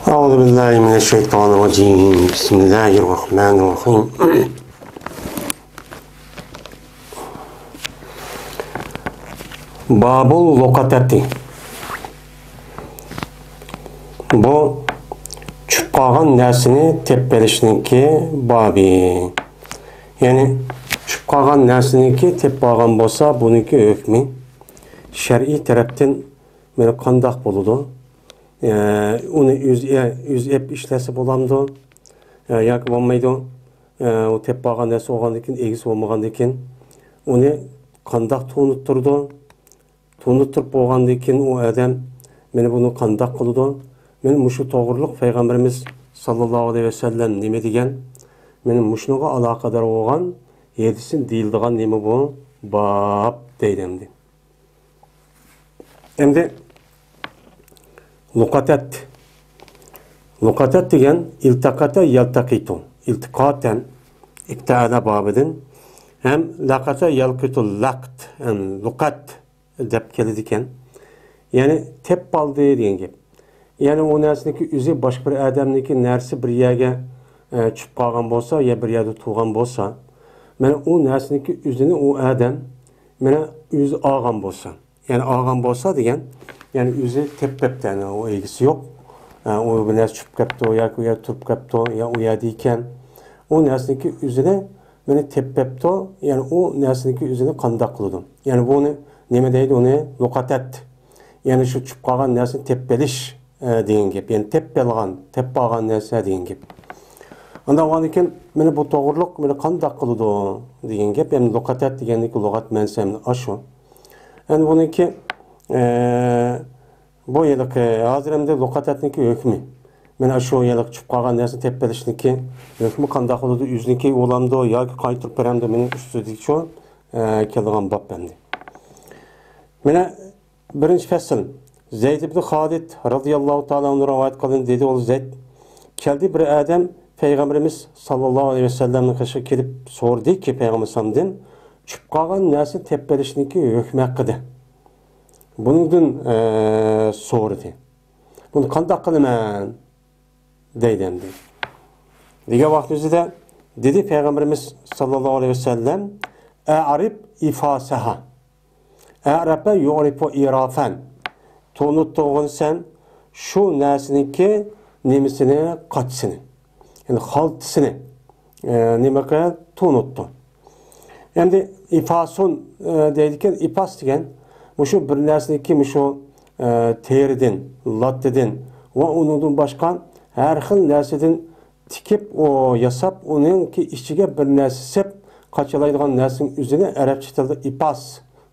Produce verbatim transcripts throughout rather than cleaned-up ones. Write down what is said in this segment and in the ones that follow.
أعوذ بالله من الشيطان الرجيم. بسم الله الرحمن الرحيم. باب اللقطة. بۇ چۈشۈپ قالغان نەرسىنى تېپىپ ئېلىشنىڭكى بابى. يەنى چۈشۈپ قالغان نەرسىنىڭكى تېپىپ ئالغان بولسا، بۇنىڭكى ھۆكمى شەرئىي تەرەپتىن مانا قانداق بولىدۇ؟ ئە، ئۇنى ئۆزى، ئۆزى ئېلىپ ئىشلەتسە بولامدۇ؟ ئە، ياكى بولمايدۇ؟ ئە، ئۇ تېپىپ ئالغان نەرسە بولغاندىن كېيىن، ئىگىسى بولمىغاندىن كېيىن ئۇنى قانداق تونۇتتۇرىدۇ؟ تونۇتتۇرۇپ بولغاندىن كېيىن ئۇ ئادەم مانا بۇنى قانداق قىلىدۇ؟ مانا مۇشۇ توغرىلىق پەيغەمبىرىمىز ساللاللاھۇ ئەلەيھى ۋەسەللەم نېمە دېگەن؟ مانا مۇشۇنىڭغا ئالاقىدار بولغان ھەدىستىن دېيىلىدىغان نېمە بۇ؟ باب دەيدۇ ئەمدى. ئەمدى لۇقاتەت. لۇقاتەت دېگەن ئىلتەقەتە يەلتەقىتۇ، ئىلتىقاتەن، ئىبتەئەدە بابىدىن، ھەم لەقەتە يەلقىتۇ، لەقت، ھەم لۇقەت دەپ كېلىدىكەن. يەنى تېپىپ ئالدى دېگەن گەپ. يەنى ئۇ نەرسىنىڭكى ئۆزى باشقا بىر ئادەمنىڭكى نەرسىسى بىر يەرگە، ئە، چۈشۈپ قالغان بولسا يا بىر يەردە تۇرغان بولسا، مانا ئۇ نەرسىنىڭكى ئۆزىنى ئۇ ئادەم مانا ئۆزى ئالغان بولسا، يەنى ئالغان بولسا دېگەن، يەنى ئۆزى تېپىپ كەپتۇ، يەنى ئۇ ئىگىسى يوق. ئە، ئۇ بىر نەرسە چۈشۈپ كەپتۇ ياكى ئۇ يەردە تۇرۇپ كەپتۇ يا ئۇ يەردە ئىكەن. ئۇ نەرسىنىڭكى ئۆزىنى مانا تېپىپ كەپتۇ، يەنى ئۇ نەرسىنىڭكى ئۆزىنى قانداق قىلىدۇ؟ يەنى بۇنى نېمە دەيدۇ؟ ئۇنى لۇقاتەت. يەنى شۇ چۈشۈپ قالغان نەرسىنى تېپىپ ئېلىش، ئە، دېگەن گەپ. يەنى تېپىپ ئېلىغان، تېپىپ ئالغان نەرسە دېگەن گەپ. ئاندىن بولغاندىن كېيىن مانا بۇ توغرىلىق مانا قانداق قىلىدۇ دېگەن گەپ. يەنى لۇقاتەت دېگەننىڭكى لۇغەت مەنىسى ئاشۇ. ئەمدى بۇنىڭكى، ئە، بۇ ھېلىقى ھازىر ئەمدى لۇقاتەتنىڭكى ھۆكمى. مانا شۇ ھېلىقى چۈشۈپ قالغان نەرسىنى تېپىپ ئېلىشنىڭكى ھۆكمى قانداق بولىدۇ؟ ئۆزىنىڭكى بولامدۇ ياكى قايتۇرۇپ بېرەمدۇ؟ مانا ئۈستىدىكى شۇ، ئە، كېلىدىغان باب ئەمدى. مانا بىرىنچى پەسىل. زەيد ئىبن خالىد رازىياللاھۇ تائالا ئەنھۇ رىۋايەت قىلىندى، دېدى ئۇ زەيد، كەلدى بىر ئادەم پەيغەمبىرىمىز ساللاللاھۇ ئەلەيھى ۋەسەللەمنىڭ قېشىغا كېلىپ سورىدىكى، پەيغەمبەر ئەلەيھىسسالامدىن چۈشۈپ قالغان نەرسىنى تېپىپ ئېلىشنىڭكى ھۆكمى ھەققىدە. بۇنىڭدىن، ئە، سورىدى. بۇنى قانداق قىلىمەن؟ دەيدۇ ئەمدى. دېگەن ۋاقتىمىزدا دېدى پەيغەمبىرىمىز ساللاللاھۇ ئەلەيھى ۋەسەللەم، «ئەئرىپ ئىفاسەھا.» «ئەئرەپە يۇئرىپۇ ئىرافەن.» تونۇتتۇرغىن سەن شۇ نەرسىنىڭكى نېمىسىنى، قاچىسىنى. يەنى خالتىسىنى، ئە، نېمە قىل؟ تونۇتتۇ. ئەمدى ئىفاسۇن، ئە، دەيدىكەن، ئىپاس دېگەن مۇشۇ بىر نەرسىنىڭكى مۇشۇ، ئە، تېرىدىن، لاتتىدىن ۋە ئۇنىڭدىن باشقا ھەر خىل نەرسىدىن تىكىپ، ئۇ ياساپ، ئۇنىڭكى ئىچىگە بىر نەرسە سېپ قاچىلايدىغان نەرسىنىڭ ئۆزىنى ئەرەبچە تىلدا ئىپاس،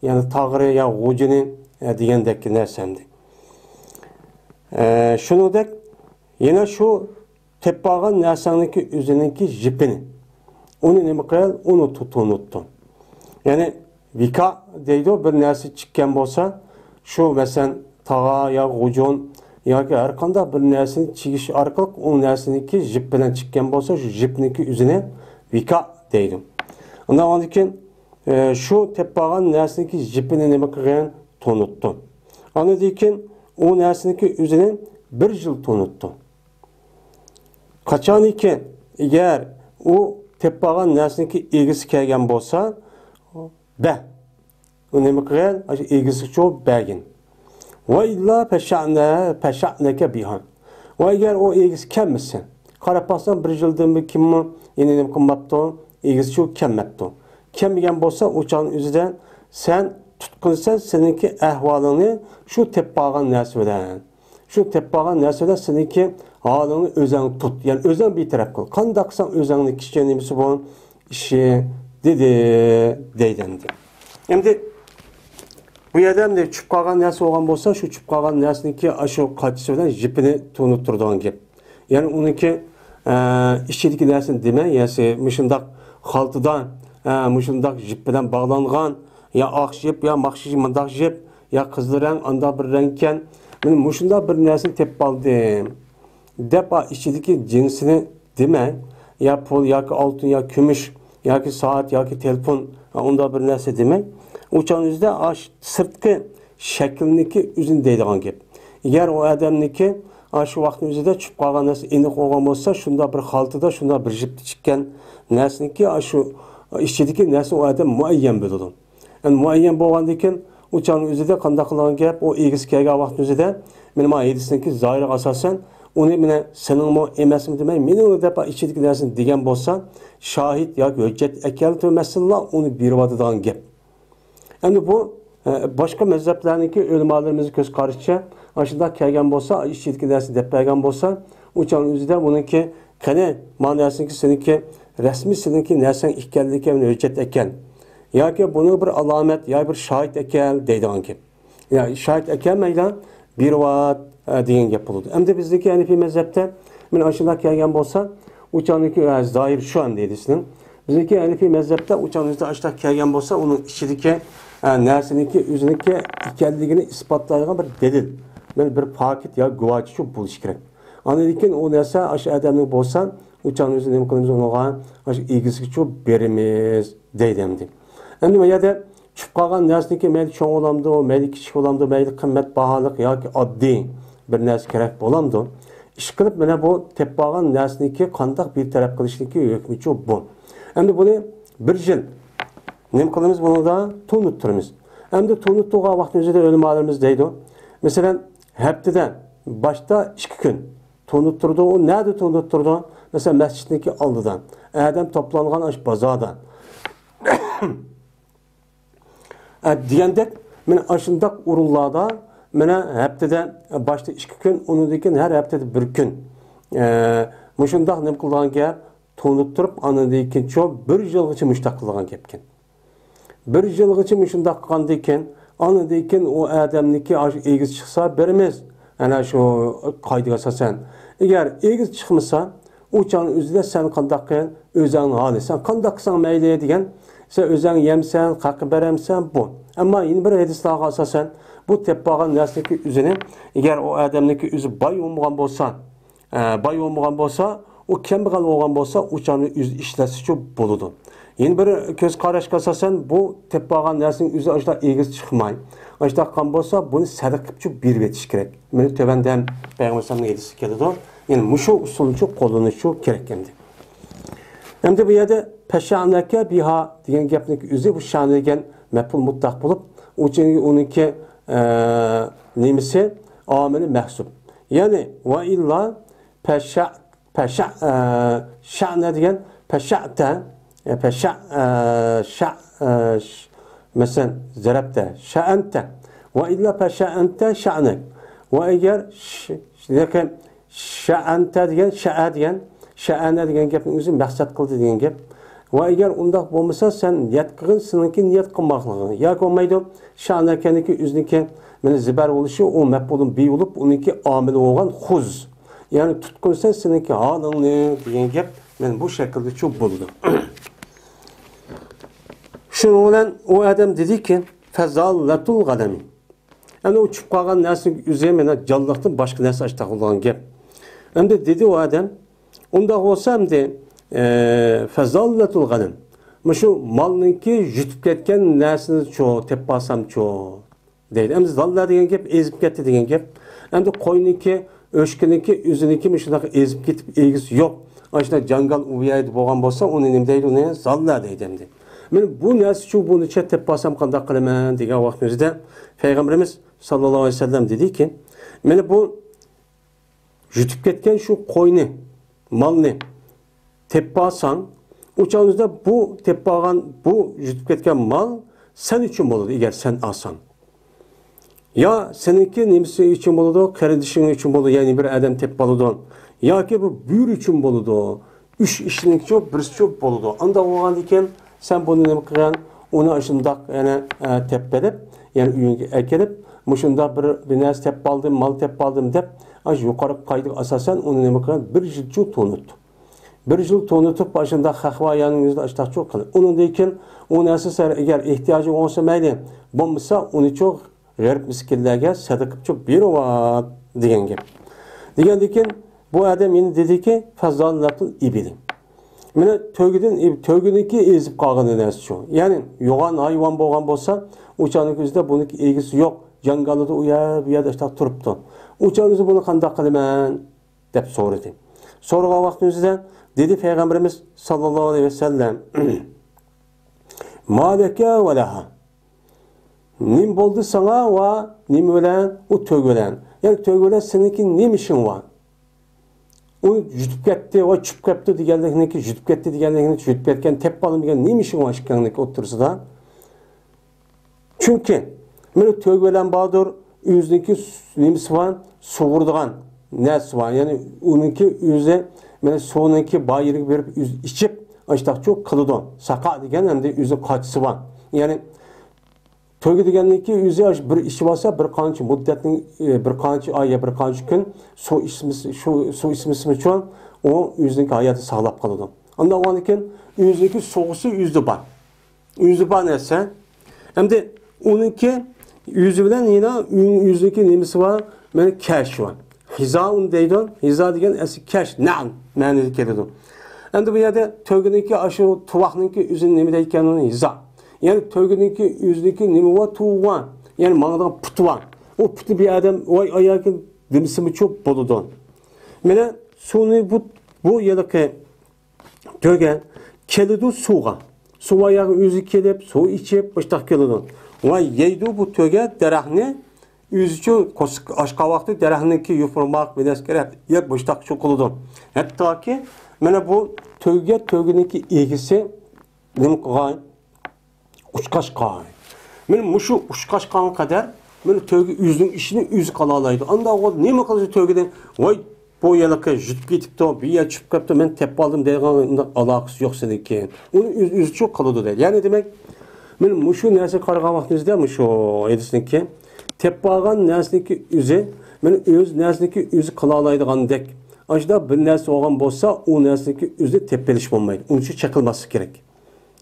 يەنى تاغرى يا غۇجىنى، ئە، دېگەندەك نەرسە ئەمدى. ئە، شۇنىڭدەك يەنە شۇ تېپىپ ئالغان نەرسەڭنىڭكى ئۆزىنىڭكى يىپىنى. ئۇنى نېمە قىل؟ ئۇنى تۇ-، تونۇتتۇ. يەنى ۋىكا دەيدۇ، بىر نەرسە چىككەن بولسا، شۇ مەسىلەن، تاغا يا غۇجۇن ياكى ھەر قانداق بىر نەرسىنى چىگىش ئارقىلىق ئۇ نەرسىنىڭكى يىپ بىلەن چىككەن بولسا، شۇ يىپنىڭكى ئۆزىنى ۋىكا دەيدۇ. ئۇنداق بولغاندىن كېيىن، ئە، شۇ تېپىپ ئالغان نەرسىنىڭكى يىپىنى نېمە قىلغان؟ تونۇتتۇ. ئاندىن كېيىن ئۇ نەرسىنىڭكى ئۆزىنى بىر يىل تونۇتتۇ. قاچانكى ئەگەر ئۇ تېپىپ ئالغان نەرسىنىڭكى ئىگىسى كەلگەن بولسا، بە. ئۇ نېمە قىلغان؟ ئاشۇ ئىگىسىچۇ بەرگىن. ۋە ئىللا پەشەئنە، پەشەئنەكە بىھا. ۋە ئەگەر ئۇ ئىگىسى كەلمىسە، قاراپ باقساڭ، بىر يىلدىن بېرى كىممۇ يەنە نېمە قىلماپتۇ؟ ئىگىسىچۇ كەلمەپتۇ. كەلمىگەن بولسا، ئۇ چاغنىڭ ئۆزىدە سەن تۇتقىنىسەن، سېنىڭكى ئەھۋالىڭنى شۇ تېپىپ ئالغان نەرسە بىلەن. شۇ تېپىپ ئالغان نەرسىدە سېنىڭكى ھالىڭنى ئۆزۈڭ تۇت. يەنى ئۆزۈڭ بىتەرەپ قىل. قانداقساڭ ئۆزۈڭنى كىشى نېمىسى بۇ ئىشى دېدى، دەيدۇ ئەمدى. ئەمدى بۇ يەردە ئەمدى چۈشۈپ قالغان نەرسە بولغان بولسا، شۇ چۈشۈپ قالغان نەرسىنىڭكى ئاشۇ قاچىسى بىلەن يىپىنى تونۇتتۇرىدىغان گەپ. يەنى ئۇنىڭكى، ئە، ئىچىدىكى نەرسىنى دېمەي، يەسى مۇشۇنداق خالتىدا، ئە، مۇشۇنداق يىپ بىلەن باغلانغان، يا ئاق يىپ، يا ماخشى مۇنداق يىپ، يا قىزىل رەڭ، ئانداق بىر رەڭ ئىكەن. مانا مۇشۇنداق بىر نەرسىنى تېپىپ ئالدىم، دەپ، ئا، ئىچىدىكى جىنسىنى دېمەي، يا پۇل، ياكى ئالتۇن، يا كۈمۈش، ياكى سائەت، ياكى تېلېفون، ئا، ئۇنداق بىر نەرسە دېمەي، ئۇ چاغنىڭ ئۆزىدە ئاش-، سىرتقى شەكلىنىكى ئۆزىنى دەيدىغان گەپ. ئەگەر ئۇ ئادەمنىكى ئاشۇ ۋاقىتنىڭ ئۆزىدە چۈشۈپ قالغان نەرسە ئېنىق بولغان بولسا، شۇنداق بىر خالتىدا، شۇنداق بىر جىپتا چىككەن نەرسىنىڭكى ئاشۇ ئىچىدىكى نەرسىنى ئۇ ئادەم مۇئەييەن بىلىدۇ. ئەمدى مۇئەييەن بولغاندىن كېيىن، ئۇ چاغنىڭ ئۆزىدە قانداق قىلغان گەپ؟ ئۇ ئېگىز كەلگەن ۋاقىتنىڭ ئۆزىدە، مېنىڭ ما ھەدىسنىڭكى زاھىرىغا ئاساسەن، ئۇنى مېنى سېنىڭمۇ ئەمەسمۇ دېمەي، مېنىڭ دەپ ئىچىدىكى نەرسىنى دېگەن بولسا، شاھىت ياكى ھۆججەت ئەكەلتۈرمەستىنلا ئۇنى بېرىۋاتىدىغان گەپ. ئەمدى بۇ، ئە، باشقا مەزھەپلەرنىڭكى ئۆلىمالىرىمىزنىڭ كۆز قارىشىچە، ئاشۇنداق كەلگەن بولسا، ئىچىدىكى نەرسىنى دەپ بەرگەن بولسا، ئۇ چاغنىڭ ئۆزىدە بۇنىڭكى، قېنى، ما نەرسىنىڭكى سېنىڭكى رەسمىي سېنىڭكى نەرسەڭ ئىكەنلىكى ھۆججەت ئەكەل. ياكى بۇنىڭ بىر ئالامەت، يا بىر شاھىت ئەكەل دەيدىغان گەپ. يا شاھىت ئەكەلمەيلا بېرىۋات، ئە، دېگەن گەپ بولىدۇ. ئەمدى بىزدىكى ھەنىفىي مەزھەپتە، مېنى ئاشۇنداق كەلگەن بولسا، ئۇ چاغنىڭكى، ئە، زاھىر شۇ ئەمدى ھەدىسنىڭ. بىزنىڭكى ھەنىفىي مەزھەپتە ئۇ چاغنىڭ ئۆزىدە ئاشۇنداق كەلگەن بولسا، ئۇنىڭ ئىچىدىكى، ئە، نەرسىنىڭكى ئۆزىنىڭكى ئىكەنلىكىنى ئىسپاتلايدىغان بىر دەلىل، بىر، بىر پاكىت يا گۇۋاھچى شۇ بولۇشى كېرەك. ئاندىن كېيىن ئۇ نەرسە ئاشۇ ئادەمنىڭ بولسا، ئۇ چاغنىڭ ئۆزىدە نېمە قىلىمىز ئۇنىڭغا؟ ئاشۇ ئېگىزگىچە بېرىمىز دەيدۇ ئەمدى. ئەمدى بۇ يەردە چۈشۈپ قالغان نەرسىنىڭكى مەيلى چوڭ بولامدۇ، مەيلى كىچىك بولامدۇ، مەيلى قىممەت باھالىق ياكى ئاددىي بىر نەرسە كېرەك بولامدۇ؟ ئىشقىلىپ، مانا بۇ تېپىپ قالغان نەرسىنىڭكى قانداق بىر تەرەپ قىلىشنىڭكى ھۆكمىچۇ بۇ. ئەمدى بۇنى بىر يىل نېمە قىلىمىز؟ بۇنىڭدا تونۇتتۇرىمىز. ئەمدى تونۇتتۇرغان ۋاقىتنىڭ ئۆزىدە ئۆلىمالىرىمىز دەيدۇ. مەسىلەن، ھەپتىدە باشتا ئىككى كۈن تونۇتتۇرىدۇ. ئۇ نەدە تونۇتتۇرىدۇ؟ مەسىلەن، مەسچىتنىڭكى ئالدىدا، ئادەم توپلانغان ئاشۇ بازاردا. ئە، دېگەندەك، مانا ئاشۇنداق ئورۇنلاردا، مانا ھەپتىدە باشتا ئىككى كۈن، ئۇنىڭدىن كېيىن ھەر ھەپتىدە بىر كۈن. ئە، مۇشۇنداق نېمە قىلىدىغان گەپ؟ تونۇتتۇرۇپ، ئاندىن كېيىنچۇ بىر يىلغىچە مۇشۇنداق قىلىدىغان گەپكەن. بىر يىلغىچە مۇشۇنداق قىلغاندىن كېيىن، ئاندىن كېيىن ئۇ ئادەمنىڭكى ئاشۇ ئېگىز چىقسا بېرىمىز. ئەنە شۇ قائىدىگە ئاساسەن. ئەگەر ئېگىز چىقمىسا، ئۇ چاغنىڭ ئۆزىدە سەن قانداق قىل، ئۆزۈڭنىڭ ھالى، سەن قانداق قىلساڭ مەيلى دېگەن، سەن ئۆزۈڭ يەمسەن، خەققە بېرەمسەن، بۇ. ئەمما يەنە بىر ھەدىسلارغا ئاساسەن، بۇ تېپىپ بولغان نەرسىنىڭكى ئۆزىنى، ئەگەر ئۇ ئادەمنىڭكى ئۆزى باي بولمىغان بولسا، ئە، باي بولمىغان بولسا، ئۇ كەمبەغەل بولغان بولسا، ئۇ چاغنى ئۆزى ئىشلەتسىچۇ بولىدۇ. يەنە بىر كۆز قاراشقا ئاساسەن، بۇ تېپىپ بولغان نەرسىنىڭ ئۆزى ئاشۇنداق ئېگىز چىقماي، ئاشۇنداق قىلغان بولسا، بۇنى سەدىقە قىلىپچۇ بېرىۋېتىش كېرەك. مانا تۆۋەندە ھەم پەيغەمبەر ئەلەيھىسسالامنىڭ ھەدىسى كېلىدۇ. يەنى مۇشۇ ئۇسۇلنىچۇ قوللىنىشچۇ كېرەك ئەمدى. ئەمدى بۇ يەردە پەششەئنەكە بىھا دېگەن گەپنىڭ ئۆزى بۇ شەئنە دېگەن مەپئۇل مۇتلەق بولۇپ، ئۇ چۈنكى ئۇنىڭكى، ئە، نېمىسى، ئامىلى مەھسۇپ. يەنى ۋە ئىللا پەششە، پەششە، ئە، شەئنە دېگەن پەششەئتە، ئە، پەششە، ئە، شە، ئە، ش، مەسىلەن، زەرەبتە، شەئەنتە. ۋە ئىللا پەششەئەنتە شەئنەك. ۋە ئەگەر ش، ش، لېكىن شەئەنتە دېگەن، شەئە دېگەن، شەئەنە دېگەن گەپنىڭ ئۆزى مەقسەت قىلدى دېگەن گەپ. ۋە ئەگەر ئۇنداق بولمىسا، سەن نىيەت قىلغىن، سېنىڭكى نىيەت قىلماقلىقىڭ. ياكى بولمايدۇ، شەئنەكەنىڭكى ئۆزىنىڭكى مانا زىبەر بولۇشى، ئۇ مەپئۇلۇن بى بولۇپ، ئۇنىڭكى ئامىلى بولغان خۇز. يەنى تۇتقىن سەن سېنىڭكى ھالىڭنى دېگەن گەپ، مانا بۇ شەكىلدىچۇ بولىدۇ. شۇنىڭ بىلەن ئۇ ئادەم دېدىكى، فەزاللەتۇل غەنەمى. ئەمدى ئۇ چۈشۈپ قالغان نەرسىنىڭ ئۆزى مانا جانلىقتىن باشقا نەرسە ئاشتاق بولغان گەپ. ئەمدى دېدى ئۇ ئادەم، ئۇنداق بولسا ئەمدى، ئە، فەزاللەتۇل غەنەم. مۇشۇ مالنىڭكى يۈتۈپ كەتكەن نەرسىنىچۇ، تېپىپ ئالسامچۇ؟ دەيدۇ. ئەمدى زاللا دېگەن گەپ ئېزىپ كەتتى دېگەن گەپ. ئەمدى قوينىڭكى، ئۆچكىنىڭكى، ئۆزىنىڭكى مۇشۇنداق ئېزىپ كېتىپ ئىگىسى يوق. ئاشۇنداق جاڭگال ئۇ يەردە بولغان بولسا، ئۇنى نېمە دەيدۇ؟ ئۇنى زاللا دەيدۇ ئەمدى. مانا بۇ نەرسىچۇ بۇنىچە تېپىپ ئالسام قانداق قىلىمەن دېگەن ۋاقىتنىڭ ئۆزىدە پەيغەمبىرىمىز ساللاللاھۇ ئەلەيھى ۋەسەللەم دېدىكى، مانا بۇ يۈتۈپ كەتكەن شۇ قوينى، مالنى تېپىپ ئالساڭ، ئۇ چاغدا بۇ تېپىپ ئالغان، بۇ يۈتۈپ كەتكەن مال سەن ئۈچۈن بولىدۇ، ئەگەر سەن ئالساڭ. يا سېنىڭكى نېمىسى ئۈچۈن بولىدۇ؟ قېرىندىشىڭ ئۈچۈن بولىدۇ، يەنى بىر ئادەم تېپىپ ئالىدۇ. ياكى بۇ بۆرە ئۈچۈن بولىدۇ. ئۈچ ئىشنىڭچۇ بىرسىچۇ بولىدۇ. ئانداق بولغاندىكىن سەن بۇنى نېمە قىلغان؟ ئۇنى ئاشۇنداق يەنە، ئە، تېپىپ بېرىپ، يەنە ئۆيۈڭگە ئەكېلىپ، مۇشۇنداق بىر، بىر نەرسە تېپىپ ئالدىم، مال تېپىپ ئالدىم دەپ، ئاشۇ يۇقىرىقى قائىدىگە ئاساسەن ئۇنى نېمە قىلغان؟ بىر يىلچۇ تونۇت. بىر يىل تونۇتۇپ، ئاشۇنداق خەق ۋە ئايالنىڭ يۈزىدە ئاشۇنداقچۇ قىل. ئۇنىڭدىن كېيىن ئۇ نەرسە سەن ئەگەر ئېھتىياجىڭ بولسا مەيلى، بولمىسا ئۇنىچۇ غېرىب مىسكىنلەرگە سەدىقە قىلىپچۇ بېرىۋات دېگەن گەپ. دېگەندىن كېيىن بۇ ئادەم يەنە دېدىكى، فەزاللەتۇل ئىبىلى. مانا تۆگىدىن، تۆگىنىڭكى ئېزىپ قالغىنى نەرسىچۇ. يەنى يوغان ھايۋان بولغان بولسا، ئۇ چاغنىڭ ئۆزىدە بۇنىڭكى ئىگىسى يوق. جاڭگالىدا ئۇ يەر، بۇ يەردە ئاشۇنداق تۇرۇپتۇ. ئۇ چاغدا ئۆزى بۇنى قانداق قىلىمەن؟ دەپ سورىدى. سورىغان ۋاقتىمىزدا دېدى پەيغەمبىرىمىز ساللاللاھۇ ئەلەيھى ۋەسەللەم، ما لەكە ۋە لەھا. نېمە بولدى ساڭا ۋە نېمە بىلەن؟ ئۇ تۆگە بىلەن. يەنى تۆگە بىلەن سېنىڭكى نېمە ئىشىڭ بار؟ ئۇ يۈدۈپ كەتتى ۋە چۈشۈپ كەتتى دېگەنلىكنىڭكى، يۈدۈپ كەتتى دېگەنلىكنى، يۈدۈپ كەتكەن، تېپىپ ئالدىم دېگەن نېمە ئىشىڭ بار ئىككىڭنىڭكى ئوتتۇرىسىدا؟ چۈنكى مانا تۆگە بىلەن باردۇر، ئۆزىنىڭكى س-، نېمىسى بار، سۇغۇرىدىغان نەرسىسى بار. يەنى ئۇنىڭكى ئۆزى مانا سۇنىڭكى بار يېرىگە بېرىپ ئۆزى ئىچىپ، ئاشتاقچۇ قىلىدۇ. ساقا دېگەن ئەمدى ئۆزى قاچىسى بار. يەنى تۆگە دېگەننىڭكى ئۆزى ئاشۇ بىر ئىچىۋالسا، بىر قانچە مۇددەتنىڭ، ئە، بىر قانچە ئاي يا بىر قانچە كۈن سۇ ئىچمىسە، شۇ سۇ ئىچمىسىمۇچۇ ئۇ ئۆزىنىڭكى ھاياتى ساقلاپ قالىدۇ. ئانداق بولغاندىكىن ئۆزىنىڭكى سۇغۇسى ئۆزىدە بار. ئۆزى بار نەرسە. ئەمدى ئۇنىڭكى ئۆزى بىلەن يەنە ئۆ-، ئۆزىنىڭكى نېمىسى بار؟ مانا كەش بار. ھىزائۇن دەيدۇ. ھىزا دېگەن ئەسلى كەش، نەل مەنىدە كېلىدۇ. ئەمدى بۇ يەردە تۆگىنىڭكى، ئاشۇ تۇۋاقنىڭكى ئۆزى نېمە دەيدىكەن ئۇنى؟ ھىزا. يەنى تۆگىنىڭكى ئۆزىنىڭكى نېمە بار؟ تۇۋى بار. يەنى ماڭىدىغان پۇتى بار. ئۇ پۇتى بىر ئادەم ۋاي ئاياكى دېمىسىمۇچۇ بولىدۇ. مانا سۇنى بۇ، بۇ ھېلىقى تۆگە كېلىدۇ سۇغا. سۇ ئاياغى ئۆزى كېلىپ، سۇ ئىچىپ، مۇشتاق كېلىدۇ. ۋە يەيدۇ بۇ تۆگە دەرەخنى ئۆزىچۇ قورسىقى ئاچقان ۋاقتى دەرەخنىڭكى يوپۇرماق، بىنەسكە يەپ مۇشتاقچۇ قىلىدۇ. ھەتتاكى مانا بۇ تۆگە، تۆگىنىڭكى ئىگىسى نېمە قىلغان؟ ئۇچقاچقان. مانا مۇشۇ ئۇچقاچقانغا قەدەر مانا تۆگە ئۆزىنىڭ ئىشىنى ئۆزى قىلالايدۇ. ئانداق بولغاندا نېمە قىلىدۇ تۆگىدە؟ ۋاي، بۇ ھېلىقى يۈدۈپ كېتىپتۇ، بۇ يەر چۈشۈپ كەپتۇ، مەن تېپىپ ئالدىم دەيدىغان ئۇنداق ئالاقىسى يوق سېنىڭكى. ئۇنى ئۆز-، ئۆزىچۇ قىلىدۇ دەيدۇ. يەنى دېمەك، مانا مۇشۇ نەرسىگە قارىغان ۋاقتىمىزدا مۇشۇ ھەدىسنىڭكى تېپىپ ئالغان نەرسىنىڭكى ئۆزى مانا ئۆز نەرسىنىڭكى ئۆزى قىلالايدىغاندەك. ئاشۇنداق بىر نەرسە بولغان بولسا، ئۇ نەرسىنىڭكى ئۆزىنى تېپىپ ئېلىش بولمايدۇ. ئۇنىڭ ئۈچۈن چېقىلماسلىق كېرەك.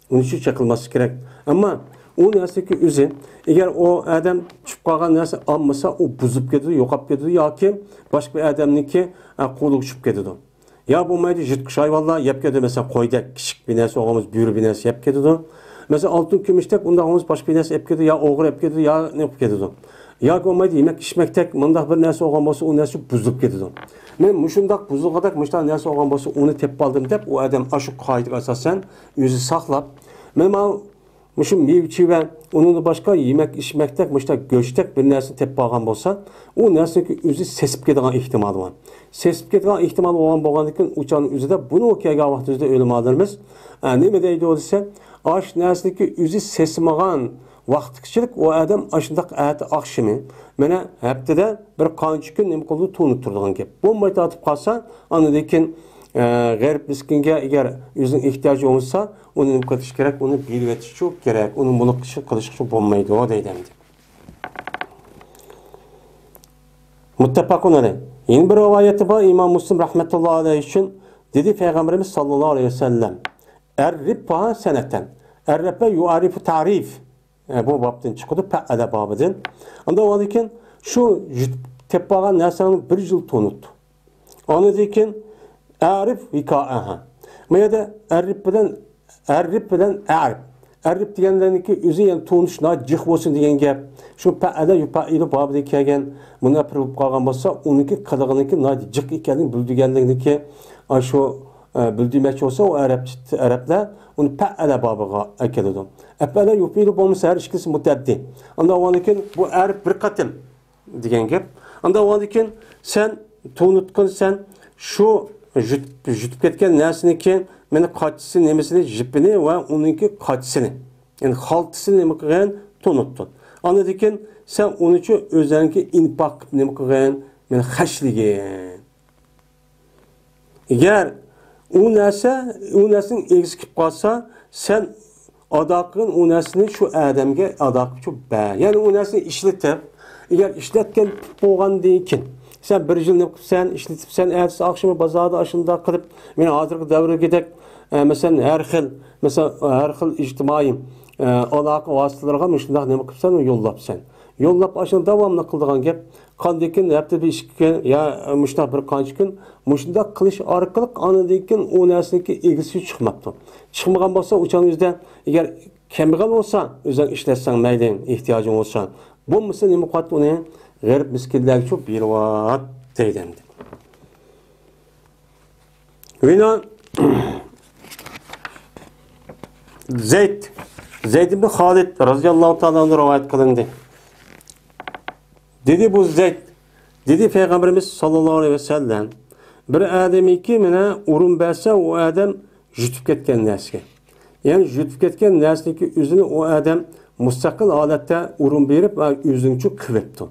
ئۇنىڭ ئۈچۈن چېقىلماسلىق كېرەك. ئەمما ئۇ نەرسىنىڭكى ئۆزى، ئەگەر ئۇ ئادەم چۈشۈپ قالغان نەرسە ئالمىسا، ئۇ بۇزۇلۇپ كېتىدۇ، يوقاپ كېتىدۇ ياكى باشقا بىر ئادەمنىڭكى، ئە، قولىغا چۈشۈپ كېتىدۇ. يا بولمايدۇ، يىرتقۇچ ھايۋانلار يەپ كېتىدۇ، مەسىلەن، قويدەك، كىچىك بىر نەرسە بولغان بولسا، بۆرە بىر نەرسە يەپ كېتىدۇ. مەسىلەن، ئالتۇن، كۈمۈشتەك ئۇنداق بولمىسا، باشقا بىر نەرسە يەپ كېتىدۇ، يا ئوغرى يەپ كېتىدۇ، يا نېمە قىلىپ كېتىدۇ. ياكى بولمايدۇ، يېمەك ئىچمەكتەك مۇنداق بىر نەرسە بولغان بولسا، ئۇ نەرسە بۇزۇلۇپ كېتىدۇ. مەن مۇشۇنداق بۇزۇلغۇدەك مۇشۇنداق نەرسە بولغان بولسا، ئۇنى تېپىپ ئالدىم دەپ، ئۇ ئادەم ئاشۇ قائىدىگە ئاساسەن ئۆزى ساقلاپ، مەن ماۋۇ مۇشۇ مېۋە چېۋە، ئۇنىڭدىن باشقا يېمەك ئىچمەكتەك، مۇشۇنداق گۆشتەك بىر نەرسىنى تېپىپ قالغان بولسا، ئۇ نەرسىنىڭكى ئۆزى سېسىپ كېتىدىغان ئېھتىمالى بار. سېسىپ كېتىدىغان ئېھتىمالى بولغان، بولغاندىن كېيىن، ئۇ چاغنىڭ ئۆزىدە بۇنىڭغا كەلگەن ۋاقتىمىزدا ئۆلىمالىرىمىز، ئە، نېمە دەيدۇ دېسە، ئاش نەرسىنىڭكى ئۆزى سېسىمىغان ۋاقىتقىچىلىك ئۇ ئادەم ئاشۇنداق ئەتە ئاخشىمى، مانا ھەپتىدە بىر قانچە كۈن نېمە قىلىدۇ، تونۇپ تۇرىدىغان گەپ. بولماي تارتىپ قالسا، ئاندىن كېيىن، ئە، غەرىب مىسكىنگە ئەگەر ئۆزىنىڭ ئېھتىياجى بولمىسا، ئۇنى نېمە قىلىش كېرەك؟ ئۇنى بېرىۋېتىشچۇ كېرەك. ئۇنى مۇلۇق ئىشى قىلىشقا بولمايدۇ دەيدۇ ئەمدى. مۇتتەپەقۇن ئەلەيھ. يەنە بىر رىۋايەتتە بار، ئىمام مۇسلىم رەھمەتۇللا ئەلەيھ ئۈچۈن دېدى پەيغەمبىرىمىز ساللاللاھۇ ئەلەيھى ۋەسەللەم، ئەررىپھا سەنەتەن. ئەررەپە يۇئەررىپۇ تەرىف. ئە، بۇ بابتىن چىقىدۇ، پەئەلە بابىدىن. ئاندىن ئاندىن كېيىن شۇ يۇت-، تېپىپ ئالغان نەرسىنى بىر يىل تونۇتتى. ئاندىن كېيىن ئەرىپ ھىكائەھا. بۇ يەردە ئەرىپ بىلەن، ئەرىپ بىلەن ئەرىپ. ئەرىپ دېگەنلەرنىڭكى ئۆزى، يەنى تونۇش ناھايىتى جىق بولسۇن دېگەن گەپ. شۇ پەئەلە يۇپەئىلۇ بابىدىكى كەلگەن مۇنەپىر بولۇپ قالغان بولسا، ئۇنىڭكى قىلىقىنىڭكى ناھايىتى جىق ئىكەنلىكىنى بىلدۈرگەنلىكىنىڭكى، ئاشۇ، ئە، بىلدۈرمەكچى بولسا، ئۇ ئەرەب، ئەرەبلەر ئۇنى پەئەلە بابىغا ئەكېلىدۇ. ئەپئەلە يۇپئىلۇ بولمىسا، ھەر ئىككىسى مۇتەئەددى. ئاندىن كېيىن بۇ ئەرىپ بىر قېتىم دېگەن گەپ. ئاندىن ئاندىن كېيىن سەن تونۇتقىن، سەن شۇ يۇت-، يۇتۇپ كەتكەن نەرسىنىڭكى مانا قاچىسى نېمىسىنى، جىپىنى ۋە ئۇنىڭكى قاچىسىنى، يەنى خالتىسىنى نېمە قىلغىن؟ تونۇتتۇن. ئاندىن كېيىن سەن ئۇنىچۇ ئۆزەڭكى ئىنپاق قىلىپ نېمە قىلغىن؟ مانا خەجلىگىن. ئەگەر ئۇ نەرسە، ئۇ نەرسىنىڭ ئېگىسى كېلىپ قالسا، سەن ئادا قىلغىن ئۇ نەرسىنى شۇ ئادەمگە ئادا قىلىپ بەر. يەنى ئۇ نەرسىنى ئىشلىتىپ، ئەگەر ئىشلەتكەن پۈتۈپ بولغاندىن كېيىن، سەن بىر يىل نېمە قىلىپسەن، ئىشلىتىپسەن، ئەتىسى ئاخشىمى بازاردا ئاشۇنداق قىلىپ، مانا ھازىرقى دەۋردىكىدەك، ئە، مەسىلەن، ھەر خىل، مەسىلەن، ھەر خىل ئىجتىمائىي، ئە، ئالاقە ۋاسىتىلىرىغا مۇشۇنداق نېمە قىلىپسەن، يوللاپسەن. يوللاپ ئاشۇنى داۋاملىق قىلىدىغان گەپ. قاندىن كېيىن ھەپتىدە بىر ئىككى كۈن يا مۇشۇنداق بىر قانچە كۈن مۇشۇنداق قىلىش ئارقىلىق ئاندىن كېيىن ئۇ نەرسىنىڭكى ئىگىسى چىقماپتۇ. چىقمىغان بولسا ئۇ چاغنىڭ ئۆزىدە ئەگەر كەمبەغەل بولسا ئۆزۈڭ ئىشلەتسەڭ مەيلى، ئېھتىياجىڭ بولسا. بولمىسا نېمە قىلاتتى ئۇنى؟ غېرىب مىسكىنلەرگىچۇ بېرىۋات دەيدۇ ئەمدى. ۋىنا زەيد، زەيد ئىبن خالىد رازىياللاھۇ تائالا ئەنھۇ رىۋايەت قىلىندى. دېدى بۇ زەيد، دېدى پەيغەمبىرىمىز ساللاللاھۇ ئەلەيھى ۋەسەللەم، بىر ئادەمكى مانا ئورۇن بەرسە، ئۇ ئادەم يۇتۇپ كەتكەن نەرسىگە. يەنى يۇتۇپ كەتكەن نەرسىنىڭكى ئۆزىنى ئۇ ئادەم مۇستەقىل ھالەتتە ئورۇن بېرىپ، ئۆزىنىڭچۇ قىلىپتۇ.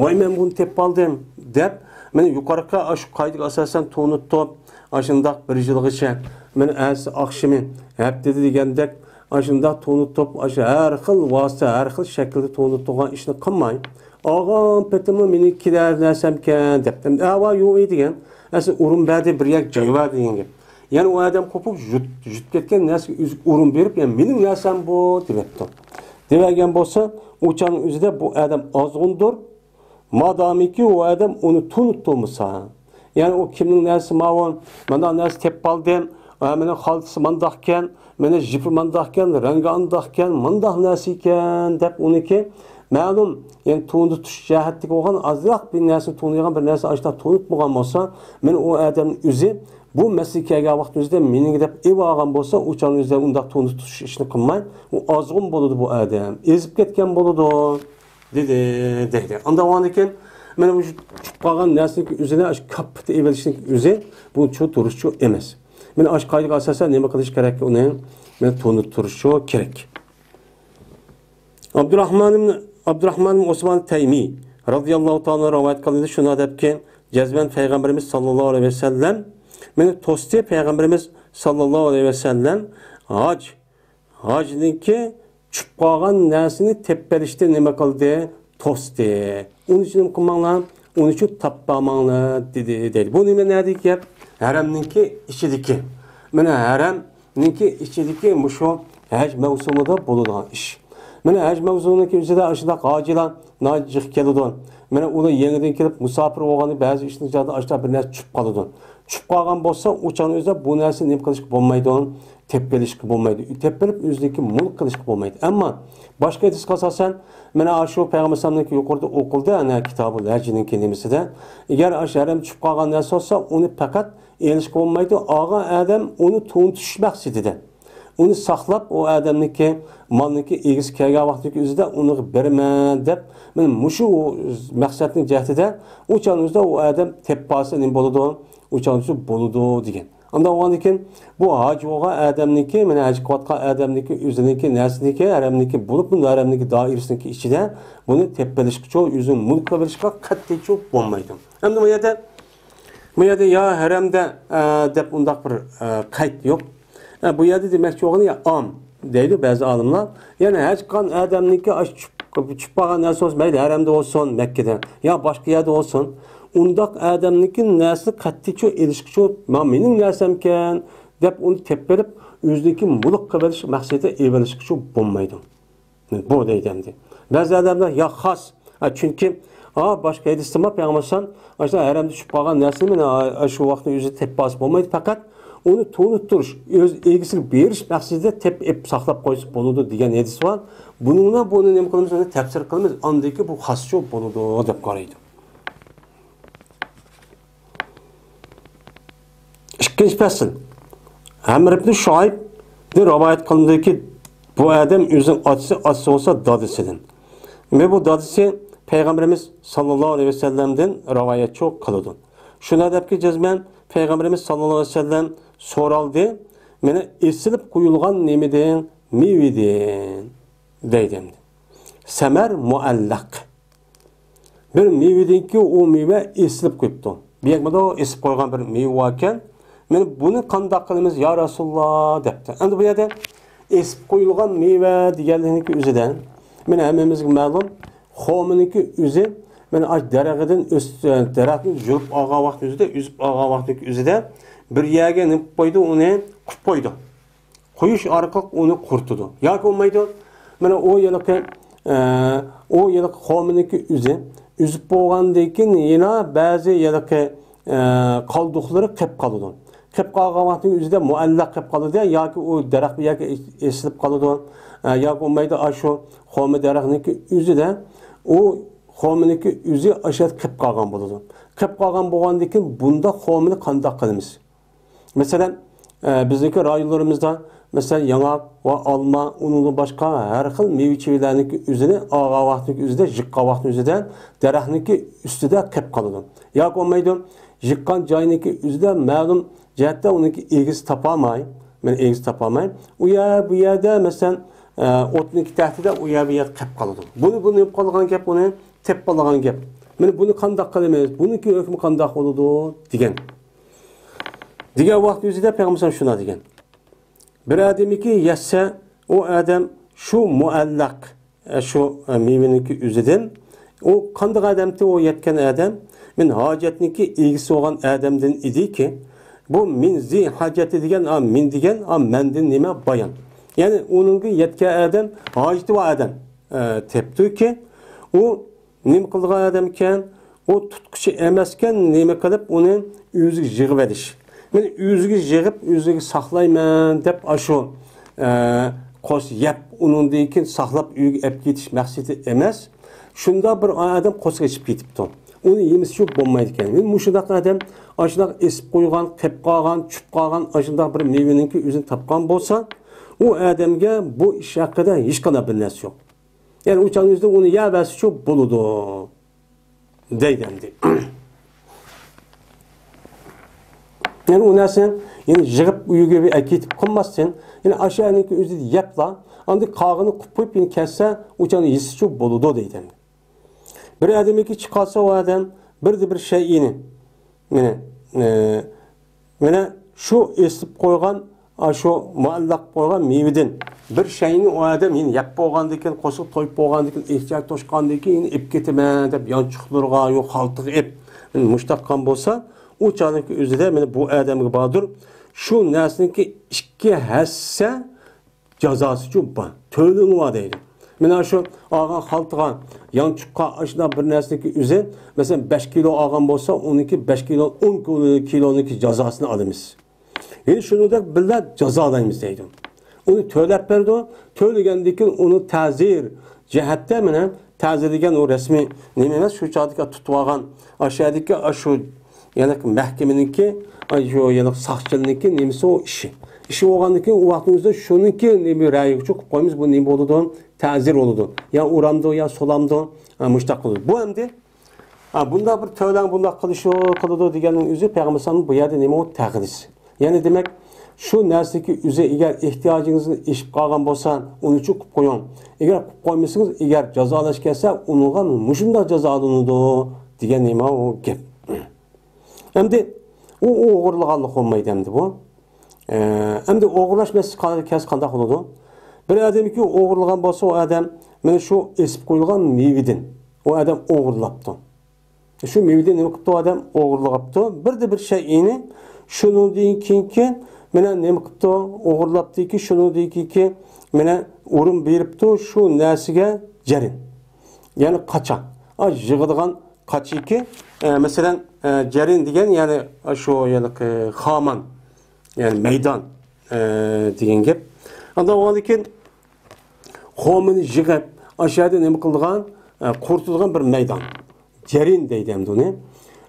ۋاي، مەن بۇنى تېپىپ ئالدىم دەپ، مانا يۇقىرىقى ئاشۇ قائىدىگە ئاساسەن تونۇتۇپ، ئاشۇنداق بىر يىلغىچە، مانا ئەتىسى ئاخشىمى، ھەپتىدە دېگەندەك، ئاشۇنداق تونۇتۇپ، ئاشۇ ھەر خىل ۋاسىتە، ھەر خىل شەكىلدە تونۇتۇلغان ئىشنى قىلماي، ئالغان پېتىمۇ مېنىڭ كېلەر نەرسەمكەن دەپ، ئەۋا يوق دېگەن، ئەسلى ئورۇن بەردى، بىر يەرگە جاي بەردى دېگەن گەپ. يەنى ئۇ ئادەم قوپۇپ يۇت-، يۇتۇپ كەتكەن نەرسىگە ئۆزى ئورۇن بېرىپ، يەنى مېنىڭ نەرسەم بۇ دەپتۇ. دېۋەرگەن بولسا، ئۇ چاغنىڭ ئۆزىدە بۇ ئادەم ئازغۇندۇر، مادامىكى ئۇ ئادەم ئۇنى تونۇتتۇرمىسا. يەنى ئۇ كىمنىڭ نەرسىسى ماۋۇ، مانداق نەرسە تېپىپ قالدىم، ھە، مېنىڭ خالتىسى مانداقكەن، مېنىڭ جىپى مانداقكەن، رەڭگى ئانداقكەن، مانداق نەرسە ئىكەن دەپ ئۇنىڭكى مەلۇم، يەنى تونۇتۇش جەھەتتىكى بولغان ئازراق بىر نەرسىنى تونۇيدىغان بىر نەرسە ئاشۇنداق تونۇتمىغان بولسا، مانا ئۇ ئادەمنىڭ ئۆزى بۇ مەسىلىگە كەلگەن ۋاقىتنىڭ ئۆزىدە مېنىڭكى دەپ ئېلىۋالغان بولسا، ئۇ چاغنىڭ ئۆزىدە ئۇنداق تونۇتۇش ئىشىنى قىلماي، ئۇ ئازغۇن بولىدۇ بۇ ئادەم، ئېزىپ كەتكەن بولىدۇ، دېدى، دەيدۇ. ئاندىن كېيىن مانا مۇشۇ چۈشۈپ قالغان نەرسىنىڭكى ئۆزىنى ئاشۇ كاپپىتى ئېلىۋېلىشنىڭكى ئۆزى بۇ چۇ تۇرۇشچۇ ئەمەس. مانا ئاشۇ قائىدىگە ئاساسەن نېمە قىلىش كېرەك؟ ئۇنى مانا تونۇتۇرۇشچۇ كېرەك. ئابدۇراخمان ئابدۇراخمان ئوسمان تەيمى رازىياللاھۇ تائالا رىۋايەت قىلىندى، شۇنداق دەپكى، جەزمەن پەيغەمبىرىمىز ساللاللاھۇ ئەلەيھى ۋەسەللەم، مېنى توستى، پەيغەمبىرىمىز ساللاللاھۇ ئەلەيھى ۋەسەللەم ھاج، ھاجنىڭكى چۈشۈپ قالغان نەرسىنى تېپىپ بېرىشتىن نېمە قىلدى؟ توستى. ئۇنىڭ ئۈچۈن نېمە قىلماڭلار، ئۇنىڭ ئۈچۈن تاپپاماڭلار دېدى، دەيدۇ. بۇ نېمە، نەدىكى گەپ؟ ھەرەمنىڭكى ئىچىدىكى. مانا ھەرەم نىڭكى ئىچىدىكى مۇشۇ ھەج مەۋسۇمىدا بولىدىغان ئىش. مانا ھەج مەۋسۇمىنىڭكى ئۆزىدە ئاشۇنداق ھاجىلار ناھايىتى جىق كېلىدۇ. مانا ئۇلار يېڭىدىن كېلىپ مۇساپىر بولغاندا بەزى ئىشنىڭ ئىچىدە ئاشۇنداق بىر نەرسە چۈشۈپ قالىدۇ. چۈشۈپ قالغان بولسا، ئۇ چاغنىڭ ئۆزىدە بۇ نەرسىنى نېمە قىلىشقا بولمايدۇ؟ تېپىپ ئېلىشقا بولمايدۇ. تېپىپ ئېلىپ ئۆزىنىڭكى مۇلك قىلىشقا بولمايدۇ. ئەمما باشقا ھەدىسكە ئاساسەن، مانا شۇ پەيغەمبەر ئەلەيھىسسالامنىڭكى يۇقىرىدا ئوقۇلدى، ئەنە كىتابۇل ھەجنىڭكى نېمىسىدە. ئەگەر ئاشۇ ھەرەم چۈشۈپ قالغان نەرسە بولسا، ئۇنى پەقەت ئېلىشقا بولمايدۇ. ئالغان ئادەم ئۇنى تونۇتۇش مەقسىتىدە، ئۇنى ساقلاپ، ئۇ ئادەمنىڭكى مالنىڭكى ئىگىسى كەلگەن ۋاقتىدىكى ئۆزىدە ئۇنىڭغا بېرىمەن دەپ، مانا مۇشۇ مەقسەتنىڭ جەھىتىدە ئۇ چاغنىڭ ئۆزىدە ئۇ ئادەم تېپىپ قالسا نېمە بولىدۇ؟ ئۇ چاغنىڭ ئۆزى بولىدۇ دېگەن. ئانداق بولغاندىن كېيىن بۇ ھاجى بولغان ئادەمنىڭكى، مانا ھەج قىلىۋاتقان ئادەمنىڭكى ئۆزىنىڭكى نەرسىنىڭكى، ھەرەمنىڭكى بولۇپمۇ ھەرەمنىڭكى دائىرىسىنىڭكى ئىچىدە بۇنى تېپىپ ئېلىشقىچۇ، ئۆزىنىڭ مۈلكىگە ئېلىشقا قەتئىيچۇ بولمايدۇ. ئەمدى بۇ يەردە بۇ يەردە يا ھەرەمدە، ئە، دەپ ئۇنداق بىر، ئە، قەيت يوق. ئە، بۇ يەردە دېمەكچى بولغىنى يا ئام دەيدۇ بەزى ئالىملار. يەنى ھەج قىلغان ئادەمنىڭكى ئاشۇ چۈشۈپ، چۈشۈپ قالغان نەرسە بولسا، مەيلى ھەرەمدە بولسۇن، مەككىدە يا باشقا يەردە بولسۇن، ئۇنداق ئادەمنىڭكى نەرسىنى قەتئىيچۇ ئېلىشقىچۇ، ما مېنىڭ نەرسەمكەن دەپ ئۇنى تېپىپ ئېلىپ، ئۆزىنىڭكى مۇلك قىلىۋېلىش مەقسىتىدە ئېلىۋېلىشقىچۇ بولمايدۇ. بۇ دەيدۇ ئەمدى. بەزى ئادەملەر يا خاس، ھە، چۈنكى، ھا، باشقا ھەدىستىمۇ پەيغەمبەر ئەلەيھىسسالام ئاشۇ ھەرەمدە چۈشۈپ قالغان نەرسىنى مانا شۇ ۋاقىتنىڭ ئۆزىدە تېپىپ ئالسا بولمايدۇ، پەقەت ئۇنى تونۇتتۇرۇش، ئۆز ئىگىسىگە بېرىش مەقسىتىدە تېپىپ ئېلىپ ساقلاپ قويسا بولىدۇ دېگەن ھەدىس بار. بۇنىڭ بىلەن بۇنى نېمە قىلىمىز؟ ئۇنى تەپسىر قىلىمىز، ئاندىن كېيىن بۇ خاسچۇ بولىدۇ دەپ قارايدۇ. ئىككىنچى پەسىل. ئەمر ئىبن شۇئەيبدىن رىۋايەت قىلىندىكى، بۇ ئادەم ئۆزىنىڭ ئاتىسى، ئاتىسى بولسا دادىسىدىن. ۋە بۇ دادىسى پەيغەمبىرىمىز ساللاللاھۇ ئەلەيھى ۋەسەللەمدىن رىۋايەتچۇ قىلىدۇ. شۇنداق دەپكى جەزمەن پەيغەمبىرىمىز ساللاللاھۇ ئەلەيھى ۋەسەللەم سورالدى، مانا ئېسىلىپ قويۇلغان نېمىدىن؟ مېۋىدىن دەيدۇ ئەمدى. سەمەر مۇئەللەق. بىر مېۋىدىنكى ئۇ مېۋە ئېسىلىپ قويۇپتۇ. بۇ يەردە ئېسىپ قويغان بىر مېۋە باركەن. مانا بۇنى قانداق قىلىمىز يا رەسۇلاللا دەپتۇ. ئەمدى بۇ يەردە ئېسىپ قويۇلغان مېۋە دېگەنلىكنىڭكى ئۆزىدە، مانا ھەممىمىزگە مەلۇم، خورمىنىڭكى ئۆزى، مانا ئاشۇ دەرىخىدىن ئۆس-، دەرەخنى يۇلۇپ ئالغان ۋاقتىنىڭ ئۆزىدە، ئۈزۈپ ئالغان ۋاقتىنىڭكى ئۆزىدە بىر يەرگە نېمە قىلىپ قويىدۇ، ئۇنى قۇيۇپ قويىدۇ. قويۇش ئارقىلىق ئۇنى قۇرۇتىدۇ. ياكى بولمايدۇ، مانا ئۇ ھېلىقى، ئە، ئۇ ھېلىقى خورمىنىڭكى ئۆزى ئۈزۈپ بولغاندىن كېيىن يەنە بەزى ھېلىقى، ئە، قالدۇقلىرى قېلىپ قالىدۇ. قېلىپ قالغان ۋاقتىنىڭ ئۆزىدە مۇئەللەق قېلىپ قالىدۇ، ياكى ئۇ دەرەخ بىر يەرگە ئېسىلىپ قالىدۇ. ئە، ياكى بولمايدۇ، ئاشۇ خورما دەرەخنىڭكى ئۆزىدە ئۇ خورمىنىڭكى ئۆزى ئاشۇ يەردە قېلىپ قالغان بولىدۇ. قېلىپ قالغان بولغاندىن كېيىن بۇنداق خورمىنى قانداق قىلىمىز؟ مەسىلەن، ئە، بىزنىڭكى رايونلىرىمىزدا، مەسىلەن، ياڭاق ۋە ئالما، ئۇنىڭدىن باشقا ھەر خىل مېۋە-چېۋىلەرنىڭكى ئۆزىنى ئالغان ۋاقتىنىڭكى ئۆزىدە، يىغقان ۋاقتىنىڭ ئۆزىدە دەرەخنىڭكى ئۈستىدە قېلىپ قالىدۇ. ياكى بولمايدۇ، يىغقان جاينىڭكى ئۆزىدە مەلۇم جەھەتتە ئۇنىڭكى ئىگىسى تاپالماي، مەن ئىگىسى تاپالماي، ئۇ يەر، بۇ يەردە، مەسىلەن، ئە، ئوتنىڭكى تەھتىدە ئۇ يەر، بۇ يەردە قېلىپ قالىدۇ. بۇنى، بۇ نېمە قىلغان گەپ، ئۇنى تېپىپ ئالغان گەپ. مانا بۇنى قانداق قىلىمىز؟ بۇنىڭكى ھۆكمى قانداق بولىدۇ؟ دېگەن. دېگەن ۋاقىت ئۆزىدە پەيغەمبەر شۇنداق دېگەن. بىر ئادەمكى يەتسە، ئۇ ئادەم شۇ مۇئەللەق، ئە، شۇ، ئە، مېۋىنىڭكى ئۆزىدىن، ئۇ قانداق ئادەمتى ئۇ يەتكەن ئادەم؟ مەن ھاجەتنىڭكى ئىگىسى بولغان ئادەمدىن ئىدىكى، بۇ مىن زى ھاجەتى دېگەن، ئا، مىن دېگەن، ئا، مەندىن نېمە بايان. يەنى ئۇنىڭغا يەتكەن ئادەم، ھاجىتى بار ئادەم، ئە، تېپتۇكى، ئۇ نېمە قىلىدىغان ئادەمكەن؟ ئۇ تۇتقۇچى ئەمەسكەن، نېمە قىلىپ ئۇنى ئۆزىگە يىغىۋېلىش. مەن ئۆزىگە يىغىپ، ئۆزىگە ساقلايمەن دەپ ئاشۇ، ئە، قوس يەپ، ئۇنىڭدىن كېيىن ساقلاپ ئۆيگە ئەپ كېتىش مەقسىتى ئەمەس. شۇنداق بىر ئادەم قوساق ئېچىپ كېتىپتۇ. ئۇنى يېمىسىچۇ بولمايدىكەن. مەن مۇشۇنداق ئادەم ئاشۇنداق ئېسىپ قويغان، قېپ قالغان، چۈشۈپ قالغان ئاشۇنداق بىر مېۋىنىڭكى ئۆزىنى تاپقان بولسا، ئۇ ئادەمگە بۇ ئىش ھەققىدە ھېچقانداق بىر نەرسە يوق. يەنى ئۇ چاغنىڭ ئۆزىدە ئۇنى يەۋەرسىچۇ بولىدۇ، دەيدۇ ئەمدى. يەنى ئۇ نەرسىنى يەنە يىغىپ ئۆيگە بىر ئەكېتىپ قويماستىن، يەنە ئاشۇ يەرنىڭكى ئۆزىدە يەپلا، ئاندىن قالغىنى قۇپ قويۇپ يەنە كەتسە، ئۇ چاغنى يېسىچۇ بولىدۇ، دەيدۇ ئەمدى. بىر ئادەمگە چىقارسا، ئۇ ئادەم بىردە بىر شەيئىنى، مانا، ئە، مانا شۇ ئېسىپ قويغان، ئا، شۇ مۇئەللەق قويغان مېۋىدىن بىر شەينى ئۇ ئادەم يەنە يەپ بولغاندىن كېيىن، قورسىقى تويۇپ بولغاندىن كېيىن، ئېھتىياج توشقاندىن كېيىن يەنە ئېلىپ كېتىمەن دەپ يانچۇقلىرىغا يا خالتىغا ئېلىپ، مانا مۇشۇنداق قىلغان بولسا، ئۇ چاغنىڭكى ئۆزىدە مانا بۇ ئادەمگە باردۇر، شۇ نەرسىنىڭكى ئىككى ھەسسە جازاسىچۇ بار، تۆلىمۇ بار دەيدۇ. مانا شۇ ئالغان خالتىغا، يانچۇققا، ئاشۇنداق بىر نەرسىنىڭكى ئۆزى، مەسىلەن، بەش كىلو ئالغان بولسا، ئۇنىڭكى بەش كىلو، ئون كىلو، كىلونىڭكى جازاسىنى ئالىمىز. ھېلى شۇنىڭدەك بىللە جازالايمىز دەيدۇ. ئۇنى تۆلەپ بەردى، تۆلىگەندىن كېيىن ئۇنى تەزىر جەھەتتە، مانا، تەزىر دېگەن ئۇ رەسمىي نېمە ئەمەس، شۇ چاغدىكى تۇتۇۋالغان، ئاشۇ يەردىكى، ئاشۇ يەنە مەھكىمىنىڭكى، ئاشۇ يەنە ساقچىلىرىنىڭكى نېمىسى ئۇ ئىشى. ئىشى بولغاندىن كېيىن، ئۇ ۋاقىتنىڭ ئۆزىدە شۇنىڭكى نېمە رەيىگە چوقۇپ قويىمىز، بۇ نېمە بولىدۇ؟ تەزىر بولىدۇ. يا ئۇرامدۇ، يا سولامدۇ، ھە، مۇشتاق قىلىدۇ. بۇ ئەمدى، ھە، بۇنداق بىر تۆلەڭ بۇنداق قىلىشى، قىلىدۇ دېگەننىڭ ئۆزى پەيغەمبەر بۇ يەردە نېمە ئۇ تەقدىس. يەنى دېمەك، شۇ نەرسىنىڭكى ئۆزى ئەگەر ئېھتىياجىڭىزنى ئېشىپ قالغان بولسا، ئۇنى چوقۇپ قويۇڭ. ئەگەر قىلىپ قويمىسىڭىز، ئەگەر جازالاش كەلسە، ئۇنىڭغا مۇشۇنداق جازالىنىدۇ دېگەن نېمە ئۇ گەپ. ئەمدى ئۇ ئوغرىلىغانلىق بولمايدۇ ئەمدى بۇ. ئە، ئەمدى ئوغرىلاش مەسىلىسى قا-، كەلسە قانداق بولىدۇ؟ بىر ئادەمكى ئوغرىلىغان بولسا، ئۇ ئادەم مانا شۇ ئېسىپ قويۇلغان مېۋىدىن ئۇ ئادەم ئوغرىلاپتۇ. شۇ مېۋىدىن نېمە قىپتۇ ئادەم؟ ئوغرىلىغاپتۇ. بىردە بىر شەيئىنى شۇنىڭدىن كېيىنكى مانا نېمە قىپتۇ؟ ئوغرىلاپتىكى شۇنىڭدىن كېيىنكى مانا ئورۇن بېرىپتۇ شۇ نەرسىگە جەرىم. يەنى قاچا. ئا، يىغىدىغان قاچىكى، ئە، مەسىلەن، ئە، جەرىن دېگەن، يەنى شۇ، يەنى، ئە، خامان، يەنى مەيدان، ئە، دېگەن گەپ. ئاندىن ئۇنىڭدىن كېيىن خورمىنى يىغىپ، ئاشۇ يەردە نېمە قىلىدىغان، ئە، قۇرۇتىدىغان بىر مەيدان. جەرىن دەيدۇ ئەمدى ئۇنى.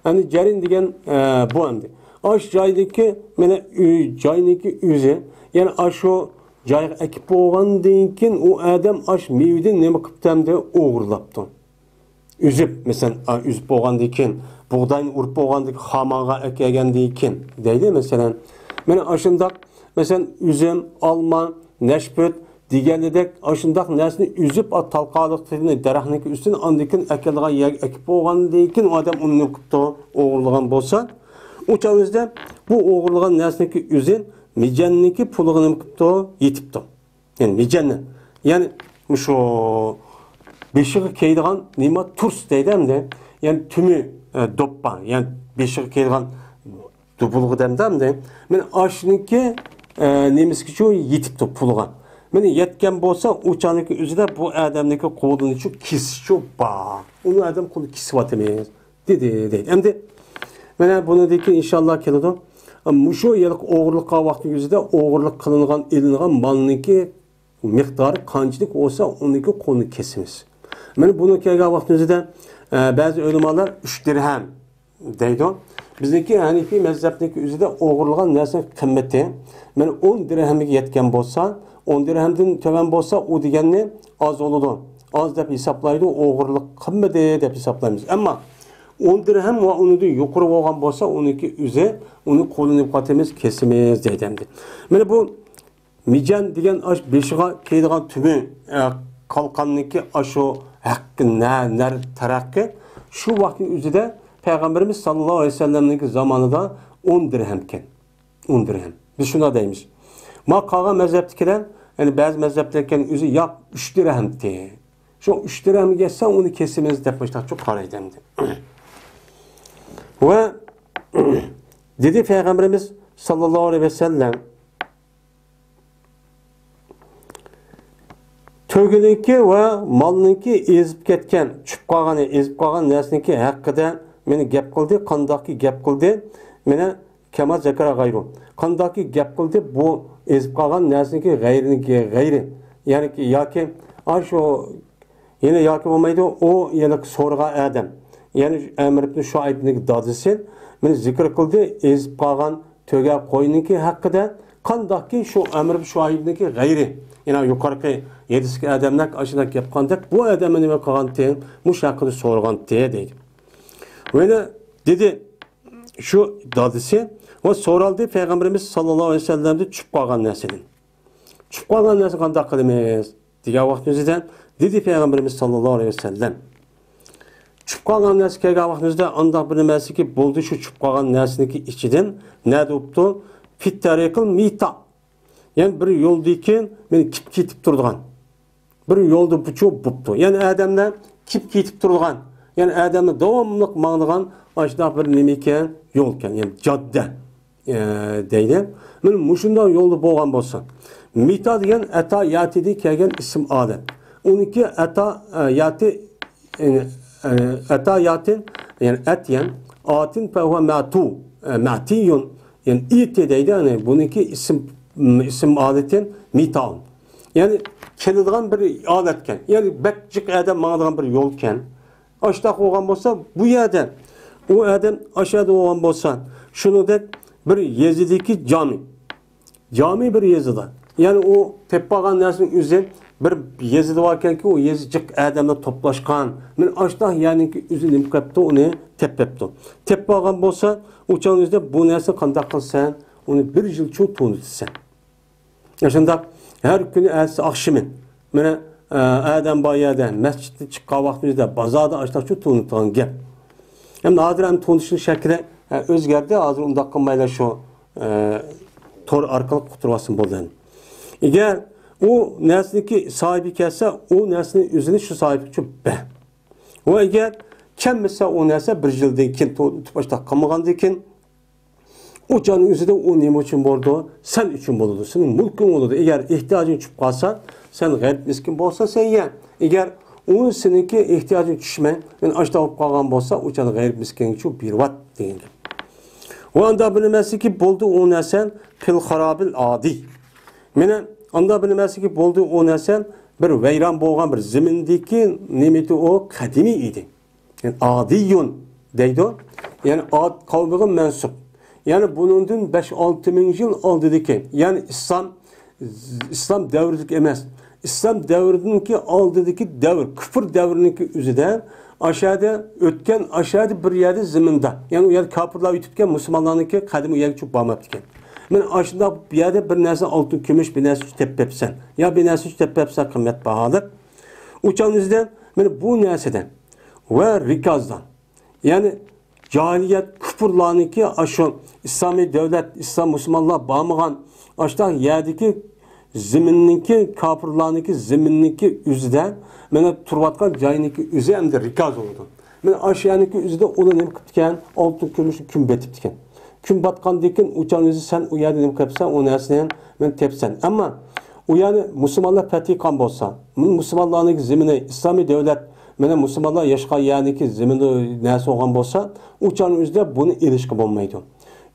ئەمدى جەرىن دېگەن، ئە، بۇ ئەمدى. ئاشۇ جايدىكى، مانا، ئۆي، جاينىڭكى ئۆزى، يەنى ئاشۇ جايغا ئەكىپ بولغاندىن كېيىن ئۇ ئادەم ئاشۇ مېۋىدىن نېمە قىپتۇ ئەمدى؟ ئوغرىلاپتۇ. ئۈزۈپ، مەسىلەن، ئا، ئۈزۈپ بولغاندىن كېيىن، بۇغداينى ئۇرۇپ بولغاندىن كېيىن، خامانغا ئەكەلگەندىن كېيىن دەيدۇ، مەسىلەن. مانا ئاشۇنداق، مەسىلەن، ئۈزۈم، ئالما، نەشپۈت دېگەندەك ئاشۇنداق نەرسىنى ئۈزۈپ، ئا، تالقانلىق دەرەخنىڭكى ئۈستىدىن ئاندىن كېيىن ئەكېلىدىغان يەرگە ئەكىپ بولغاندىن كېيىن، ئۇ ئادەم ئۇنى نېمە قىپتۇ؟ ئوغرىلىغان بولسا، ئۇ چاغنىڭدا بۇ ئوغرىلىغان نەرسىنىڭكى ئۆزى مىجەننىڭكى پۇلىغا نېمە قىپتۇ؟ يېتىپتۇ. يەنى مىجەننى. يەنى مۇشۇ بېشىغا كىيىدىغان نېمە تۇرس دەيدۇ ئەمدى. يەنى تۈمى، ئە، دوپپا. يەنى بېشىغا كىيىدىغان دۇبۇلغا دەمدە ئەمدى. مانا ئاشۇنىڭكى، ئە، نېمىسىگىچۇ يېتىپتۇ پۇلىغا. مانا يەتكەن بولسا، ئۇ چاغنىڭكى ئۆزىدە بۇ ئادەمنىڭكى قولىنىچۇ كېسىشچۇ بار. ئۇنى ئادەم قولى كېسىۋاتىمىز. دېدى، دەيدۇ. ئەمدى مانا بۇنىڭدىن كېيىن ئىنشاللا كېلىدۇ. مۇشۇ ھېلىقى ئوغرىلىق قىلغان ۋاقتىنىڭ ئۆزىدە ئوغرىلىق قىلىنغان، ئېلىنغان مالنىڭكى مىقدارى قانچىلىك بولسا، ئۇنىڭكى قولىنى كېسىمىز. مانا بۇنى كەلگەن ۋاقتىمىزدا، ئە، بەزى ئۆلىمالار ئۈچ دىرھەم دەيدۇ. بىزنىڭكى ھەنىفىي مەزھەپنىڭكى ئۆزىدە ئوغرىلىغان نەرسىنىڭ قىممىتى، مانا، ئون دىرھەمگە يەتكەن بولسا، ئون دىرھەمدىن تۆۋەن بولسا، ئۇ دېگەننى ئاز بولىدۇ. ئاز دەپ ھېسابلايدۇ، ئوغرىلىق قىلمىدى دەپ ھېسابلايمىز. ئەمما ئون دىرھەم ۋە ئۇنىڭدىن يۇقىرى بولغان بولسا، ئۇنىڭكى ئۆزى، ئۇنى قولىنى يوقىتىمىز، كېسىمىز دەيدۇ ئەمدى. مانا بۇ مىجەن دېگەن ئاش بېشىغا كىيىدىغان تۈگمە، ئە، قالقاننىڭكى ئاشۇ ھەققى نە-، نەر تەرەققى شۇ ۋاقىتنىڭ ئۆزىدە پەيغەمبىرىمىز ساللاللاھۇ ئەلەيھى ۋەسەللەمنىڭكى زامانىدا ئون دىرھەمكەن. ئون دىرھەم. بىز شۇنداق دەيمىز. ما قالغان مەزھەپتىكىلەر، يەنى بەزى مەزھەپلەركەن ئۆزى ياق، ئۈچ دىرھەمتى. شۇ ئۈچ دىرھەمگە يەتسە ئۇنى كېسىمىز دەپ مۇشۇنداقچۇ قارايدۇ ئەمدى. ۋە دېدى پەيغەمبىرىمىز ساللاللاھۇ ئەلەيھى ۋەسەللەم، تۆگىنىڭكى ۋە مالنىڭكى ئېزىپ كەتكەن، چۈشۈپ قالغىنى، ئېزىپ قالغان نەرسىنىڭكى ھەققىدە مېنى گەپ قىلدى، قانداقكى گەپ قىلدى؟ مېنى كەما زەكەرە غەيرۇ. قانداقكى گەپ قىلدى بۇ ئېزىپ قالغان نەرسىنىڭكى غەيرىنىڭكى غەيرى؟ يەنى ياكى، ئاشۇ يەنە ياكى بولمايدۇ، ئۇ يەنە سورىغان ئادەم. يەنى ئەمر ئىبن شۇئەيبنىڭ دادىسى، مېنى زىكىر قىلدى، ئېزىپ قالغان تۆگە قوينىڭكى ھەققىدە، قانداقكى شۇ ئەمر ئىبن شۇئەيبنىڭكى غەيرى. يەنە يۇقىرىقى ھەدىسكى ئادەملەر ئاشۇنداق گەپ قىلغاندەك، بۇ ئادەم نېمە قىلغانتى، مۇشۇ ھەققىدە سورىغانتى دەيدۇ. ۋە يەنە دېدى شۇ دادىسى، ۋە سورالدى پەيغەمبىرىمىز ساللاللاھۇ ئەلەيھى ۋەسەللەمدىن چۈشۈپ قالغان نەرسىدىن. چۈشۈپ قالغان نەرسىنى قانداق قىلىمىز دېگەن ۋاقتىمىزدا دېدى پەيغەمبىرىمىز ساللاللاھۇ ئەلەيھى ۋەسەللەم. چۈشۈپ قالغان نەرسە كەلگەن ۋاقتىمىزدا ئانداق بىر نەرسىكى بولدى شۇ چۈشۈپ قالغان نەرسىنىڭكى ئىچىدىن نەدە بوپتۇ؟ فىتتەرىقىل مىتا. يەنى بىر يولدىكى مېنى كىپ كېتىپ تۇرىدىغان. بىر يولدا بۇچۇ بوپتۇ. يەنى ئادەملەر كىپ كېتىپ تۇرىدىغان. يەنى ئادەملەر داۋاملىق ماڭىدىغان ئاشۇنداق بىر نېمىكەن، يولكەن. يەنى جاددە. ئە، دەيدۇ. مانا مۇشۇنداق يولدا بولغان بولسا، مىتا دېگەن ئەتا ياتىدىن كەلگەن ئىسىم ئالەت. ئۇنىڭكى ئەتا، ئە، ياتى، ئە، ئە، ئەتا ياتىن، يەنى ئەتيەن، ئاتىن فەھۇۋە مەتۇ، ئە، مەتىيۇن، يەنى ئىتى دەيدۇ، يەنى بۇنىڭكى ئىسىم، ئىسىم ئالىتىن مىتاون. يەنى كېلىدىغان بىر ئالەتكەن. يەنى بەك جىق ئادەم ماڭىدىغان بىر يولكەن. ئاشتاق بولغان بولسا، بۇ يەردە، ئۇ ئادەم ئاشۇ يەردە بولغان بولسا، شۇنىڭدەك بىر يېزىدىكى جامى. جامى بىر يېزىدا. يەنى ئۇ تېپىپ ئالغان نەرسىنىڭ ئۆزى بىر يېزىدا باركەنكى، ئۇ يېزا جىق ئادەملەر توپلاشقان. مانا ئاشۇنداق يەرنىڭكى ئۆزى نېمە قىلىپتۇ، ئۇنى تېپىپ بېرىپتۇ. تېپىپ ئالغان بولسا، ئۇ چاغنىڭ ئۆزىدە بۇ نەرسىنى قانداق قىلىسەن؟ ئۇنى بىر يىلچۇ تونۇتىسەن. شۇنداق ھەر كۈنى ئەتىسى ئاخشىمى، مانا، ئە، ئادەم بار يەردە، مەسچىتتىن چىققان ۋاقتىمىزدا، بازاردا ئاشتاقچۇ تونۇتىدىغان گەپ. ئەمدى ھازىر ھەم تونۇشنىڭ شەكلى، ئە، ئۆزگەردى، ھازىر ئۇنداق قىلمايلا شۇ، ئە، تور ئارقىلىق ئۇقتۇرۇۋالسىمۇ بولدى. ئەگەر ئۇ نەرسىنىڭكى ساھىبى كەلسە، ئۇ نەرسىنى ئۆزىنى شۇ ساھىبىگە بەر. ۋە ئەگەر كەلمىسە ئۇ نەرسە بىر يىلدىن كېيىن، تونۇتۇپ ئاشتاق قىلمىغاندىن كېيىن، ئۇ چاغنىڭ ئۆزىدە ئۇ نېمە ئۈچۈن بولىدۇ؟ سەن ئۈچۈن بولىدۇ، سېنىڭ مۇلكىڭ بولىدۇ. ئەگەر ئېھتىياجىڭ چۈشۈپ قالسا، سەن غەرىب مىسكىن بولسا سەن يە. ئەگەر ئۇ سېنىڭكى ئېھتىياجىڭ چۈشمەي، مانا ئاشۇنداق بولۇپ قالغان بولسا، ئۇ چاغدا غەرىب مىسكىنگىچۇ بېرىۋەت دېگەن گەپ. ۋە ئاندا بىلمەسلىكى بولدى ئۇ نەرسە پىل خارابىل ئادىي. مانا ئاندا بىلمەسلىكى بولدى ئۇ نەرسە بىر ۋەيران بولغان بىر زېمىندىكى نېمىتى ئۇ قەدىمىي ئىدى. يەنى ئادىيۇن دەيدۇ. يەنى ئاد قەۋمىگە مەنسۇپ. يەنى بۇنىڭدىن بەش-ئالتە مىڭ يىل ئالدىدىكى، يەنى ئىسلام، ئىسلام دەۋرىدىكى ئەمەس، ئىسلام دەۋرىدىنكى ئالدىدىكى دەۋر، كۇفر دەۋرىنىڭكى ئۆزىدە ئاشۇ يەردە ئۆتكەن، ئاشۇ يەردە بىر يەردە زېمىندا، يەنى ئۇ يەردە كاپىرلار ئۆتۈپتىكەن، مۇسۇلمانلارنىڭكى قەدىمى ئۇ يەرگە چۈشۈپ بارماپتىكەن. مانا ئاشۇنداق بۇ يەردە بىر نەرسە ئالتۇن، كۈمۈش، بىر نەرسە تېپىپ بېرىپسەن، يا بىر نەرسە تېپىپ بېرىپسەن قىممەت باھالىق. ئۇ چاغنىڭ ئۆزىدە مانا بۇ نەرسىدە ۋە رىكازدا، يەنى جاھىلىيەت كۇفۇرلارنىڭكى ئاشۇ ئىسلامىي دۆلەت، ئىسلام مۇسۇلمانلار بارمىغان ئاشۇنداق يەردىكى زېمىننىڭكى، كاپىرلارنىڭكى زېمىننىڭكى ئۆزىدە، مانا تۇرۇۋاتقان جاينىڭكى ئۆزى ئەمدى رىكاز بولىدۇ. مانا ئاشۇ يەرنىڭكى ئۆزىدە ئۇلار نېمە قىپتىكەن؟ ئالتۇن، كۈمۈشنى كۈمۈپ بېتىپتىكەن. كۈمۈپ باتقاندىن كېيىن ئۇ چاغنىڭ ئۆزى سەن ئۇ يەردە نېمە قىلىپسەن؟ ئۇ نەرسىنى مانا تېپىسەن. ئەمما ئۇ يەرنى مۇسۇلمانلار پەتھى قىلغان بولسا، مۇ-، مۇسۇلمانلارنىڭكى زېمىنى، ئىسلامىي دۆلەت، مانا مۇسۇلمانلار ياشىغان يەرنىڭكى زېمىنى نەرسە بولغان بولسا، ئۇ چاغنىڭ ئۆزىدە بۇنى ئېلىشقا بولمايدۇ.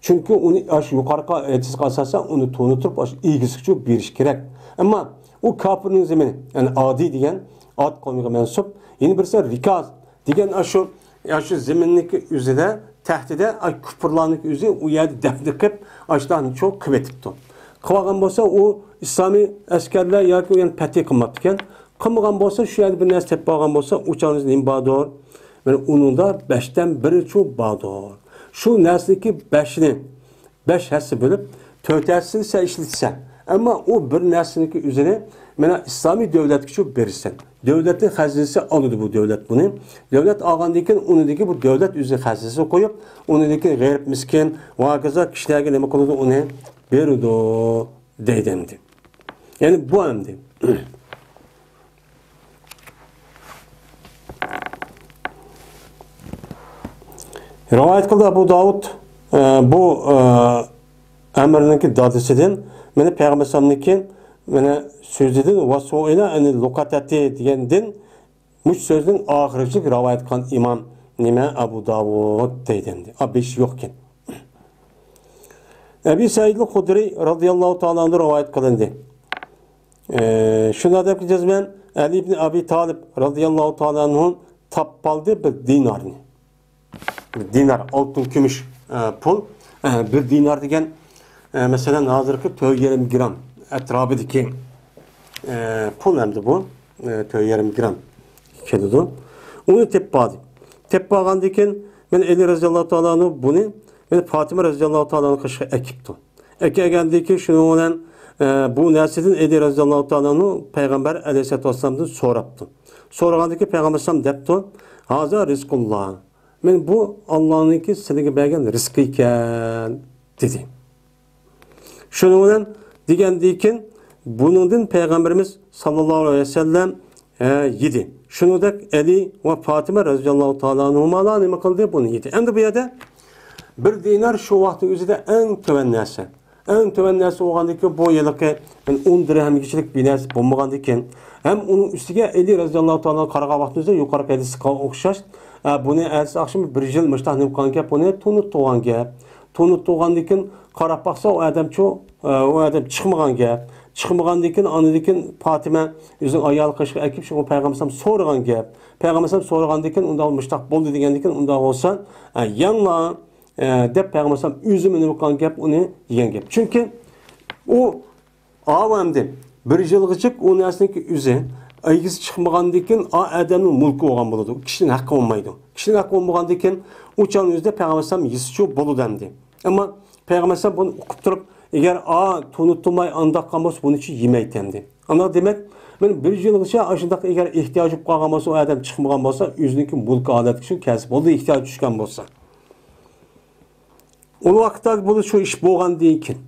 چۈنكى ئۇنى ئاشۇ يۇقىرىقى ھەدىسكە ئاساسەن ئۇنى تونۇتۇپ، ئاشۇ ئىگىسىگىچۇ بېرىش كېرەك. ئەمما ئۇ كاپىرنىڭ زېمىنى، يەنى ئادىي دېگەن، ئاد قەۋمىگە مەنسۇپ. يەنە بىرسى رىكاز دېگەن ئاشۇ، ئاشۇ زېمىننىڭكى ئۆزىدە، تەختىدە، ئاي، كۇپۇرلارنىڭكى ئۆزى ئۇ يەردە دەپنە قىلىپ، ئاشۇنداقنى چوق قىلىپ ئېتىپتۇ. قىلىۋالغان بولسا، ئۇ ئىسلامىي ئەسكەرلەر ياكى ئۇ يەنە پەتھى قىلماپتىكەن. قىلمىغان بولسا، شۇ يەردە بىر نەرسە تېپىپ ئالغان بولسا، ئۇ چاغدا نېمە باردۇر؟ مانا ئۇنىڭدا بەشتىن بىرىچۇ باردۇر. شۇ نەرسىنىڭكى بەشىنى، بەش ھەسسە بۆلۈپ، تۆت ھەسسىسىنى سەن ئىشلىتىسەن. ئەمما ئۇ بىر نەرسىنىڭكى ئۆزىنى مانا ئىسلامىي دۆلەتكىچۇ بېرىسەن. دۆلەتنىڭ خەزىنىسى ئالىدۇ بۇ دۆلەت بۇنى. دۆلەت ئالغاندىن كېيىن ئۇنىڭدىكى بۇ دۆلەت ئۆزىنىڭ خەزىنىسىگە قويۇپ، ئۇنىڭدىكى غېرىب، مىسكىن ۋە ھاكازا كىشىلەرگە نېمە قىلىدۇ، ئۇنى بېرىدۇ دەيدۇ ئەمدى. يەنى بۇ ئەمدى. رىۋايەت قىلدى ئەبۇ داۋۇد، ئە، بۇ، ئە، ئەمىرنىڭكى دادىسىدىن، مانا پەيغەمبەر ئەلەيھىسسالامنىڭكى، مانا سۆزىدىن، ۋە سۇئىلە ئەنىل لۇقەتەتى دېگەندىن، مۇشۇ سۆزنىڭ ئاخىرىچىلىك رىۋايەت قىلغان ئىمام نېمە، ئەبۇ داۋۇد دەيدۇ ئەمدى. ئا، بېشى يوقكەن. ئەبى سەئىدىل خۇدرى رازىياللاھۇ تائالا ئەنھۇ رىۋايەت قىلىندى. ئە، شۇنداق دەپ جەزمەن ئەلى ئىبن ئەبى تالىب رازىياللاھۇ تائالا ئەنھۇ تاپالدى بىر دىنارنى. بىر دىنار، ئالتۇن، كۈمۈش، ئە، پۇل. ئە، بىر دىنار دېگەن، ئە، مەسىلەن، ھازىرقى تۆت يېرىم گرام ئەتراپىدىكى، ئە، پۇل ئەمدى بۇ. ئە، تۆت يېرىم گرام كېلىدۇ. ئۇنى تېپىپ باردى. تېپىپ بارغاندىن كېيىن، مانا ئەلى رازىياللاھۇ تائالا ئەنھۇ بۇنى، مانا پاتىمە رازىياللاھۇ تائالا ئەنھۇ قېشىغا ئەكىپتۇ. ئەكەلگەندىن كېيىن شۇنىڭ بىلەن، ئە، بۇ نەرسىدىن ئەلى رازىياللاھۇ تائالا ئەنھۇ پەيغەمبەر ئەلەيھىسسالاتۇ ۋەسسالامدىن سوراپتۇ. سورىغاندىن كېيىن پەيغەمبەر ئەلەيھىسسالام دەپتۇ، «ھازا رىزقۇللا.» مانا بۇ ئاللانىڭكى سىلىگە بەرگەن رىزقى ئىكەن، دېدى. شۇنىڭ بىلەن دېگەندىن كېيىن بۇنىڭدىن پەيغەمبىرىمىز ساللاللاھۇ ئەلەيھى ۋەسەللەم، ھە، يېدى. شۇنىڭدەك ئەلى ۋە پاتىمە رەزىياللاھۇ تائالا ئەنھۇمالار نېمە قىلدى؟ بۇنى يېدى. ئەمدى بۇ يەردە بىر دىنار شۇ ۋاقىتنىڭ ئۆزىدە ئەڭ تۆۋەن نەرسە. ئەڭ تۆۋەن نەرسە بولغاندىكىن، بۇ ھېلىقى ئون دىرھەمگىچىلىك بىر نەرسە بولمىغاندىكىن، ھەم ئۇنىڭ ئۈستىگە ئەلى رەزىياللاھۇ تائالا قارىغان ۋاقتىمىزدا يۇقىرىقى ھەدىسكە ئوخشاش، ئە، بۇنى ئەتىسى ئاخشىمى بىر يىل مۇشتاق نېمە قىلغان گەپ، بۇنى تونۇتۇۋالغان گەپ. تونۇتۇۋالغاندىن كېيىن قاراپ باقسا، ئۇ ئادەمچۇ، ئە، ئۇ ئادەم چىقمىغان گەپ. چىقمىغاندىن كېيىن، ئاندىن كېيىن پاتىمە ئۆزىنىڭ ئايالى قېشىغا ئەكىپ، شۇڭا پەيغەمبەر ئەلەيھىسسالام سورىغان گەپ. پەيغەمبەر ئەلەيھىسسالام سورىغاندىن كېيىن، ئۇنداق مۇشتاق بولدى دېگەندىن كېيىن، ئۇنداق بولسا، ئە، يەڭلا، ئە، دەپ پەيغەمبەر ئەلەيھىسسالام ئۆزى مېنى قىلغان گەپ، ئۇنى يېگەن گەپ. چۈنكى ئۇ ئاۋۇ ئەمدى بىر يىلغىچە ئۇ نەرسىنىڭكى ئۆزى ئىگىسى چىقمىغاندىن كېيىن، ئا ئادەمنىڭ مۈلكى بولغان بولىدۇ. كىشىنىڭ ھەققى بولمايدۇ. كىشىنىڭ ھەققى بولمىغاندىن كېيىن، ئۇ چاغنىڭ ئۆزىدە پەيغەمبەر ئەلەيھىسسالام يېسىچۇ بولىدۇ ئەمدى. ئەمما پەيغەمبەر ئەلەيھىسسالام بۇنى ئۇقۇپ تۇرۇپ، ئەگەر ئا تونۇتۇلماي ئانداق قىلغان بولسا، بۇنى چۈ يېمەيتتى ئەمدى. ئانداق دېمەك، مەن بىر يىلغىچە ئاشۇنداق ئەگەر ئېھتىياج بولۇپ قالغان بولسا، ئۇ ئادەم چىقمىغان بولسا، ئۆزىنىڭكى مۈلكى ھالەتكە شۇ كەلسە بولدى، ئېھتىياج چۈشكەن بولسا. ئۇ ۋاقىتتا بولدى شۇ ئىش بولغاندىن كېيىن.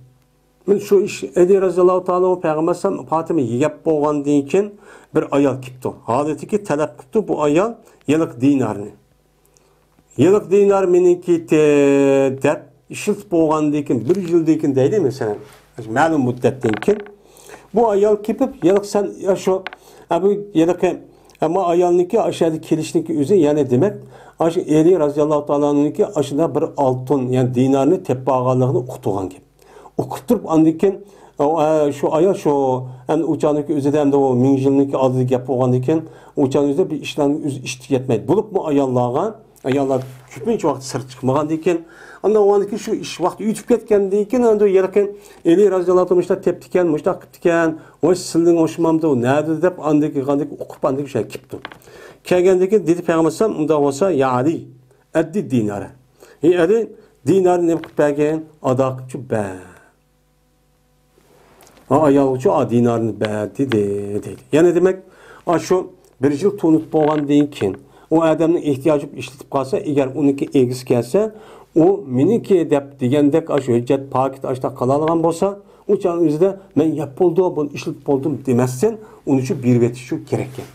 مانا شۇ ئىش ئەلى رەزىياللاھۇ تائالا ئەنھۇ پەيغەمبەر ئەلەيھىسسالام پاتىمە يېگەپ بولغاندىن كېيىن بىر ئايال كېپتۇ. ھالىتىكى تەلەپ قىپتۇ بۇ ئايال يىللىق دىنارنى. يىللىق دىنار مېنىڭكى دەپ ئىشلىتىپ بولغاندىن كېيىن، بىر يىلدىن كېيىن دەيلى مەسىلەن، مەلۇم مۇددەتتىن كېيىن بۇ ئايال كېپىپ، يىللىق سەن يا شۇ، ئە، بۇ يىللىقى، ئەمما ئايالنىڭكى ئاشۇ يەردە كېلىشنىڭكى ئۆزى، يەنى دېمەك، ئاشۇ ئەلى رەزىياللاھۇ تائالا ئەنھۇنىڭكى ئاشۇنداق بىر ئالتۇن، يەنى دىنارنى تېپىپ ئالغانلىقىنى ئۇقتۇرغان گەپ. ئۇقۇپ تۇرۇپ، ئاندىن كېيىن، ئە، شۇ ئايال شۇ، ئەمدى ئۇ چاغنىڭكى ئۆزىدە، ئەمدى ئۇ مىڭ يىلنىڭكى ئالدىدا گەپ بولغاندىن كېيىن، ئۇ چاغنىڭ ئۆزىدە بىر ئىشلارنى ئۆزى ئىشتىك يەتمەيدۇ. بولۇپمۇ ئاياللارغا، ئاياللار كۆپىنچە ۋاقىت سىرتقا چىقمىغاندىن كېيىن، ئاندىن ئۇ كېيىن شۇ ئىش ۋاقتى ئۆتۈپ كەتكەندىن كېيىن، ئەمدى ھېلىقى ئەلى رەزىياللاھۇ تائالا مۇشۇنداق تېپىپتىكەن، مۇشۇنداق قىپتىكەن، ۋاي سىلىڭ ئوخشىمامدۇ، نەدە دەپ ئاندىن كېيىن ئۇقۇپ، ئاندىن كېيىن شۇ كېپتۇ. كەلگەندىن كېيىن دېدى پەيغەمبەر ئەلەيھىسسالام، ئۇنداق بولسا، يا ئەلى، ئەددى دىنارە. ئى ئەلى، دىنارنى نېمە قىلىپ بەرگىن؟ ئادا قىلىپچۇ بەر. ھا، ئايالغىچۇ ئا دىنارنى بەر دېدى، دەيدۇ. يەنى دېمەك، ئاشۇ بىر يىل تونۇپ بولغاندىن كېيىن، ئۇ ئادەمنىڭ ئېھتىياجى ئىشلىتىپ قالسا، ئەگەر ئۇنىڭكى ئىگىسى كەلسە، ئۇ مېنىڭكى دەپ دېگەندەك ئاشۇ ھۆججەت پاكىت ئاشۇنداق قىلالىغان بولسا، ئۇ چاغنىڭ ئۆزىدە مەن يەپ بولدۇم، بۇنى ئىشلىتىپ بولدۇم دېمەستىن، ئۇنى شۇ بېرىۋېتىش شۇ كېرەك ئىكەن.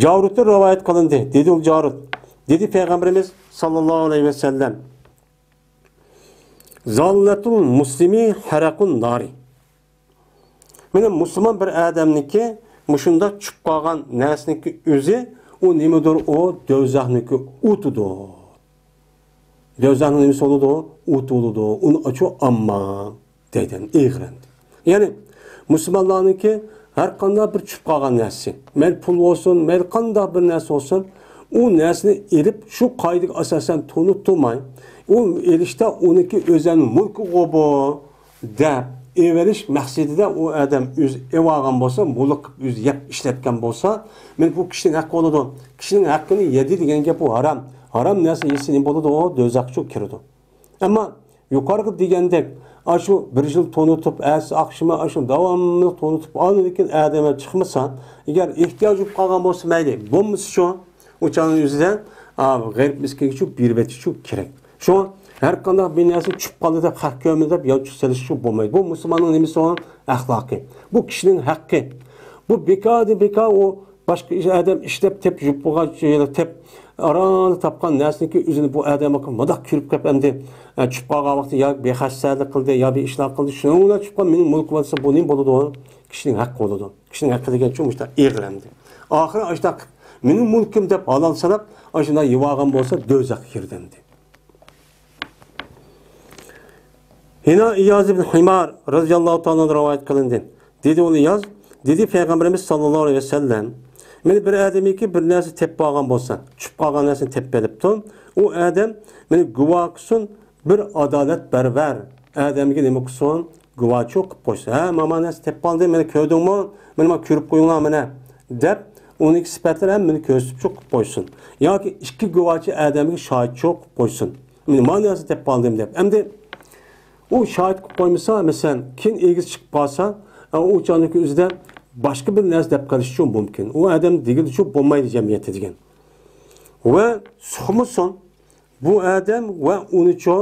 جارۇتتىن رىۋايەت قىلىندى. دېدى ئۇ جارۇت. دېدى پەيغەمبىرىمىز ساللاللاھۇ ئەلەيھى ۋەسەللەم، زاللەتۇل مۇسلىمى ھەرەقۇن نارى. مانا مۇسۇلمان بىر ئادەمنىڭكى مۇشۇنداق چۈشۈپ قالغان نەرسىنىڭكى ئۆزى، ئۇ نېمىدۇر؟ ئۇ دوزاخنىڭكى ئوتىدۇر. دوزاخنىڭ نېمىسى بولىدۇ؟ ئوتى بولىدۇ. ئۇنى ئاچۇ ئامما دەيدۇ، ئېغىر ئەمدى. يەنى مۇسۇلمانلارنىڭكى ھەر قانداق بىر چۈشۈپ قالغان نەرسە، مەيلى پۇل بولسۇن، مەيلى قانداق بىر نەرسە بولسۇن، ئۇ نەرسىنى ئېلىپ، شۇ قائىدىگە ئاساسەن تونۇتماي، ئۇ ئېلىشتا ئۇنىڭكى ئۆزەلنىڭ مۈلكىغۇ بۇ، دەپ ئېلىۋېلىش مەقسىتىدە ئۇ ئادەم ئۆزى ئېلىۋالغان بولسا، مۈلۈك قىلىپ ئۆزى يەپ ئىشلەتكەن بولسا، مەيلى بۇ كىشىنىڭ ھەققى بولىدۇ. كىشىنىڭ ھەققىنى يېدى دېگەن گەپ ئۇ ھارام. ھارام نەرسە يېسە نېمە بولىدۇ؟ ئۇ دوزاخقا كىرىدۇ. ئەمما يۇقىرىقى دېگەندەك، ئاشۇ بىر يىل تونۇتۇپ، ئەتىسى ئاخشىمى ئاشۇ داۋاملىق تونۇتۇپ، ئاندىن كېيىن ئادەم چىقمىسا، ئەگەر ئېھتىياج بولۇپ قالغان بولسا مەيلى، بولمىسىچۇ، ئۇ چاغنىڭ ئۆزىدە، ئا، غېرىب مىسكىنگىچۇ بېرىۋېتىشچۇ كېرەك. شۇڭا ھەر قانداق بىر نەرسە چۈشۈپ قالدى دەپ، خەق كۆرمىدى دەپ يانچۇق سېلىشچۇ بولمايدۇ. بۇ مۇسۇلماننىڭ نېمىسى ئۇنىڭ؟ ئەخلاقى. بۇ كىشىنىڭ ھەققى. بۇ بىكاردىن بىكار ئۇ باشقا ئىش، ئادەم ئىشلەپ تېپىپ، يۇپۇرغا تېپىپ، ئاران تاپقان نەرسىنىڭكى ئۆزىنى بۇ ئادەم مۇنداق كۆرۈپ قېلىپ ئەمدى، ئە، چۈشۈپ قالغان ۋاقتى يا بىخەستەلىك قىلدى، يا بىر ئىشلار قىلدى. شۇنىڭ بىلەن چۈشۈپ قالغان مېنىڭ مۈلكىم بولسا، بۇ نېمە بولىدۇ؟ كىشىنىڭ ھەققى بولىدۇ. كىشىنىڭ ھەققى دېگەن چوڭ مۇشۇنداق ئېغىر ئەمدى. ئاخىرى ئاشۇنداق مېنىڭ مۈلكۈم دەپ ھالال ساناپ، ئاشۇنداق يېۋالغان بولسا، دوزاخقا كىردى ئەمدى. ھىنا ئىياز ئىبن ھىمار رەزىياللاھۇ تائالا ئەنھۇ رىۋايەت قىلىندى. دېدى ئۇ ئىياز، دېدى پەيغەمبىرىمىز ساللاللاھۇ ئەلەيھى ۋەسەللەم، مانا بىر ئادەمكى بىر نەرسە تېپىپ ئالغان بولسا، چۈشۈپ قالغان نەرسىنى تېپىپ ئېلىپتۇ. ئۇ ئادەم مانا گۇۋاھ قىلسۇن، بىر ئادالەتپەرۋەر ئادەمگە نېمە قىلسۇن؟ گۇۋاھچى قىلىپ قويسۇن. ھە، مانا نەرسە تېپىپ قالدىم، مانا كۆردۈڭمۇ؟ مانا، مانا كۆرۈپ قويۇڭلار مانا، دەپ ئۇنىڭكى سۈپەتلىرى ھەممىنى كۆرسىتىپچۇ قىلىپ قويسۇن. ياكى ئىككى گۇۋاھچى ئادەمگە شاھىتچۇ قىلىپ قويسۇن. مانا نەرسە تېپىپ قالدىم دەپ. ئەمدى ئۇ شاھىت قىلىپ قويمىسا، مەسىلەن، كېيىن ئېگىز چىقىپ قالسا، ئۇ چاغنىڭكى ئۆزىدە باشقا بىر نەرسە دەپ قېلىشىچۇ مۇمكىن. ئۇ ئادەم دېگىلىچۇ بولمايدۇ جەمئىيەتتە دېگەن. ۋە سۇقمىسۇن، بۇ ئادەم ۋە ئۇنىچۇ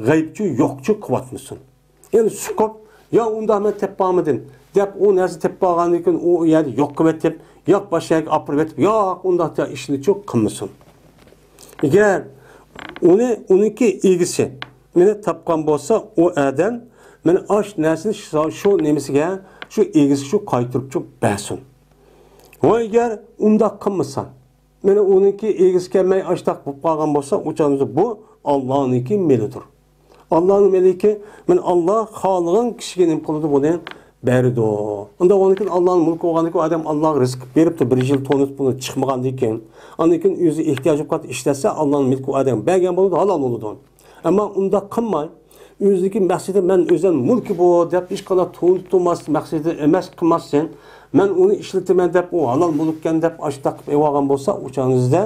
غەيىبچۇ يوقچۇ قىلىۋاتمىسۇن. يەنى سۇقۇپ، يا ئۇنداق مەن تېپىپ قالمىدىم دەپ، ئۇ نەرسە تېپىپ قالغاندىن كېيىن ئۇ يەردە يوق قىلىۋېتىپ، يا باشقا يەرگە ئاپىرىۋېتىپ، ياق، ئۇنداق ئىشنىچۇ قىلمىسۇن. ئەگەر ئۇنى، ئۇنىڭكى ئىگىسى مېنى تاپقان بولسا، ئۇ ئادەم مېنى ئاش نەرسىنى شۇ، شۇ نېمىسىگە، شۇ ئىگىسىگە شۇ قايتۇرۇپچۇ بەرسۇن. ۋە ئەگەر ئۇنداق قىلمىسا، مانا ئۇنىڭكى ئىگىسى كەلمەي ئاشتاق بولۇپ قالغان بولسا، ئۇ چاغدا بۇ ئاللانىڭكى مېلىدۇر. ئاللانىڭ مېلىكى، مانا ئاللا خالىغان كىشىگە نېمە قىلىدۇ، بۇنى بەرىدۇ. ئۇنداق بولغاندىكىن ئاللانىڭ مۈلكى بولغاندىكىن ئادەم ئاللاغا رىزىق بېرىپتۇ، بىر يىل تونۇپ بۇنى چىقمىغاندىكىن. ئاندىن كېيىن ئۆزى ئېھتىياجى قالسا ئىشلەتسە، ئاللانىڭ مۈلكى ئادەمگە بەرگەن بولىدۇ، ھالال بولىدۇ. ئەمما ئۇنداق قىلماي، ئۆزىدىكى مەقسىتى مەن ئۆزەل مۈلكى بۇ دەپ ھېچقانداق تۇيۇلماس مەقسىتى ئەمەس قىلماستىن، مەن ئۇنى ئىشلىتىمەن دەپ، ئۇ ھالال مۈلۈككەن دەپ ئاشتاق قىلىپ ئېلىۋالغان بولسا، ئۇ چاغنىڭىزدا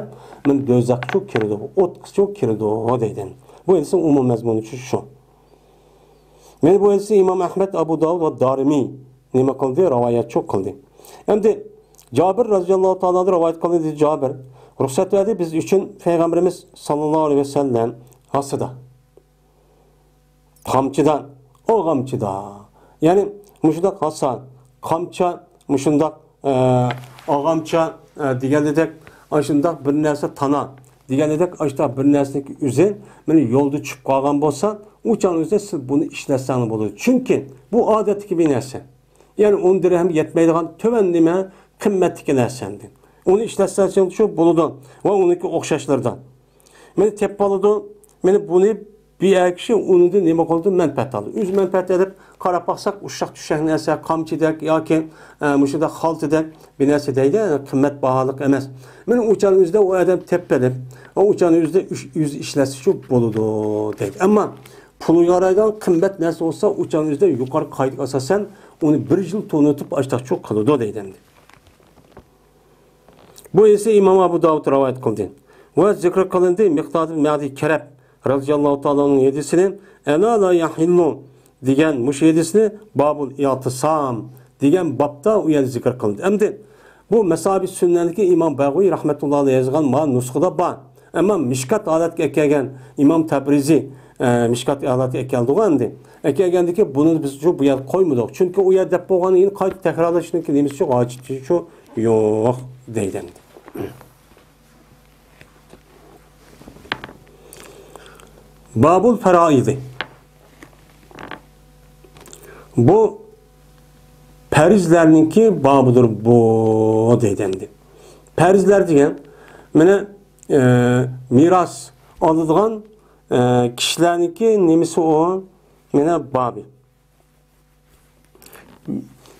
مەن دوزاخقىچۇ كىرىدۇ، ئوتقىچۇ كىرىدۇ دەيدۇ. بۇ ھەدىسنىڭ ئومۇمىي مەزمۇنى شۇ. مانا بۇ ھەدىسنى ئىمام ئەھمەد، ئەبۇ داۋۇد ۋە دارىمى نېمە قىلدى؟ رىۋايەتچۇ قىلدى. ئەمدى جابىر رەزىياللاھۇ تائالا ئەنھۇ رىۋايەت قىلدى، دېدى جابىر، رۇخسەت بەردى بىز ئۈچۈن پەيغەمبىرىمىز ساللاللاھۇ ئەلەيھى ۋەسەللەم ھاسىدا. قامچىدا، ئاغامچىدا. يەنى مۇشۇنداق ھاسا، قامچا، مۇشۇنداق، ئە، ئاغامچا، ئە، دېگەندەك، ئاشۇنداق بىر نەرسە تانا دېگەندەك، ئاشۇنداق بىر نەرسىنىڭ ئۆزى مانا يولدا چۈشۈپ قالغان بولسا، ئۇ چاغنىڭ ئۆزىدە سىز بۇنى ئىشلەتسەڭلار بولىدۇ. چۈنكى بۇ ئادەتتىكى بىر نەرسە. يەنى ئون دىرھەمگە يەتمەيدىغان تۆۋەن نېمە قىممەتتىكى نەرسە ئەمدى. ئۇنى ئىشلەتسەڭ شۇ بولىدۇ ۋە ئۇنىڭكى ئوخشاشلىرىدا. مانا تېپىپ ئالىدۇ. مانا بۇنى بىر ئەر كىشى ئۇنىڭدىن نېمە قىلىدۇ؟ مەنپەئەت ئالىدۇ. ئۆزى مەنپەئەت ئېلىپ، قاراپ باقساق، ئۇششاق چۈششەك نەرسە، قامچىدەك ياكى، ئە، مۇشۇنداق خالتىدەك بىر نەرسە دەيدۇ، قىممەت باھالىق ئەمەس. مانا ئۇ چاغنىڭ ئۆزىدە ئۇ ئادەم تېپىپ ئېلىپ، ئۇ چاغنىڭ ئۆزىدە ئۈچ يۈز ئىشلەتسىچۇ بولىدۇ دەيدۇ. ئەمما پۇلغا يارايدىغان قىممەت نەرسە بولسا، ئۇ چاغنىڭ ئۆزىدە يۇقىرىقى قائىدىگە ئاساسەن ئۇنى بىر يىل تونۇتۇپ ئاشتاقچۇ قىلىدۇ دەيدۇ ئەمدى. بۇ ھەدىسنى ئىمام ئەبۇ داۋۇد رىۋايەت قىلدى. ۋە زىكىر قىلىندى مىقداد ئىبن مەدى كەرەب رەزىياللاھۇ تائالا ئەنھۇ ھەدىسىنى، «ئەلا لا يەھىللۇ» دېگەن مۇشۇ ھەدىسنى بابۇل ئىئتىسام دېگەن بابتا ئۇ يەردە زىكىر قىلىندى. ئەمدى بۇ مەسابىھ سۈننەنىكى ئىمام بەغۋى رەھمەتۇللاھى ئەلەيھى يازغان ما نۇسخىدا بار. ئەمما مىشكات ھالەتكە ئەكەلگەن ئىمام تەبرىزى، ئە، مىشكات ھالەتكە ئەكەلدىغۇ ئەمدى. ئەكەلگەندىكى بۇنى بىز شۇ بۇ يەردە قويمىدۇق. چۈنكى ئۇ يەردە دەپ بولغاندىن كېيىن قايتا تەكرارلاشنىڭكى نېمىسى شۇ، ھاجىتى شۇ يوق دەيدۇ ئەمدى. بابۇل پەرائىزى. بۇ پەرزلەرنىڭكى بابىدۇر بۇ دەيدۇ ئەمدى. پەرزلەر دېگەن، مانا، ئە، مىراس ئالىدىغان، ئە، كىشىلەرنىڭكى نېمىسى ئۇ؟ مانا بابى.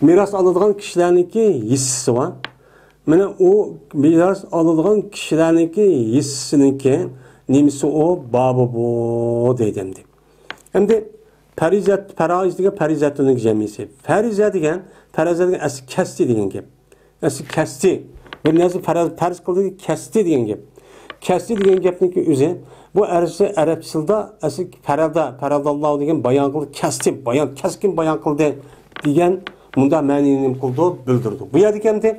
مىراس ئالىدىغان كىشىلەرنىڭكى ھېسسىسى بار. مانا ئۇ مىراس ئالىدىغان كىشىلەرنىڭكى ھېسسىسىنىڭكى نېمىسى ئۇ؟ بابى بۇ دەيدۇ ئەمدى. ئەمدى پەرىزەت، پەرائىز دېگەن پەرىزەتنىڭ جەمئىسى. پەرىزە دېگەن، پەرىزە دېگەن ئەسلى كەستى دېگەن گەپ. ئەسلى كەستى. بىر نەرسە پەرەز، پەرز قىلدى، كەستى دېگەن گەپ. كەستى دېگەن گەپنىڭكى ئۆزى، بۇ ئەرزى ئەرەب تىلدا ئەسلى پەرەدە، پەرەداللاھۇ دېگەن بايان قىلدى، كەستى، بايان، كەسكىن بايان قىلدى دېگەن مۇنداق مەنىنى نېمە قىلىدۇ؟ بىلدۈرىدۇ. بۇ يەردىكى ئەمدى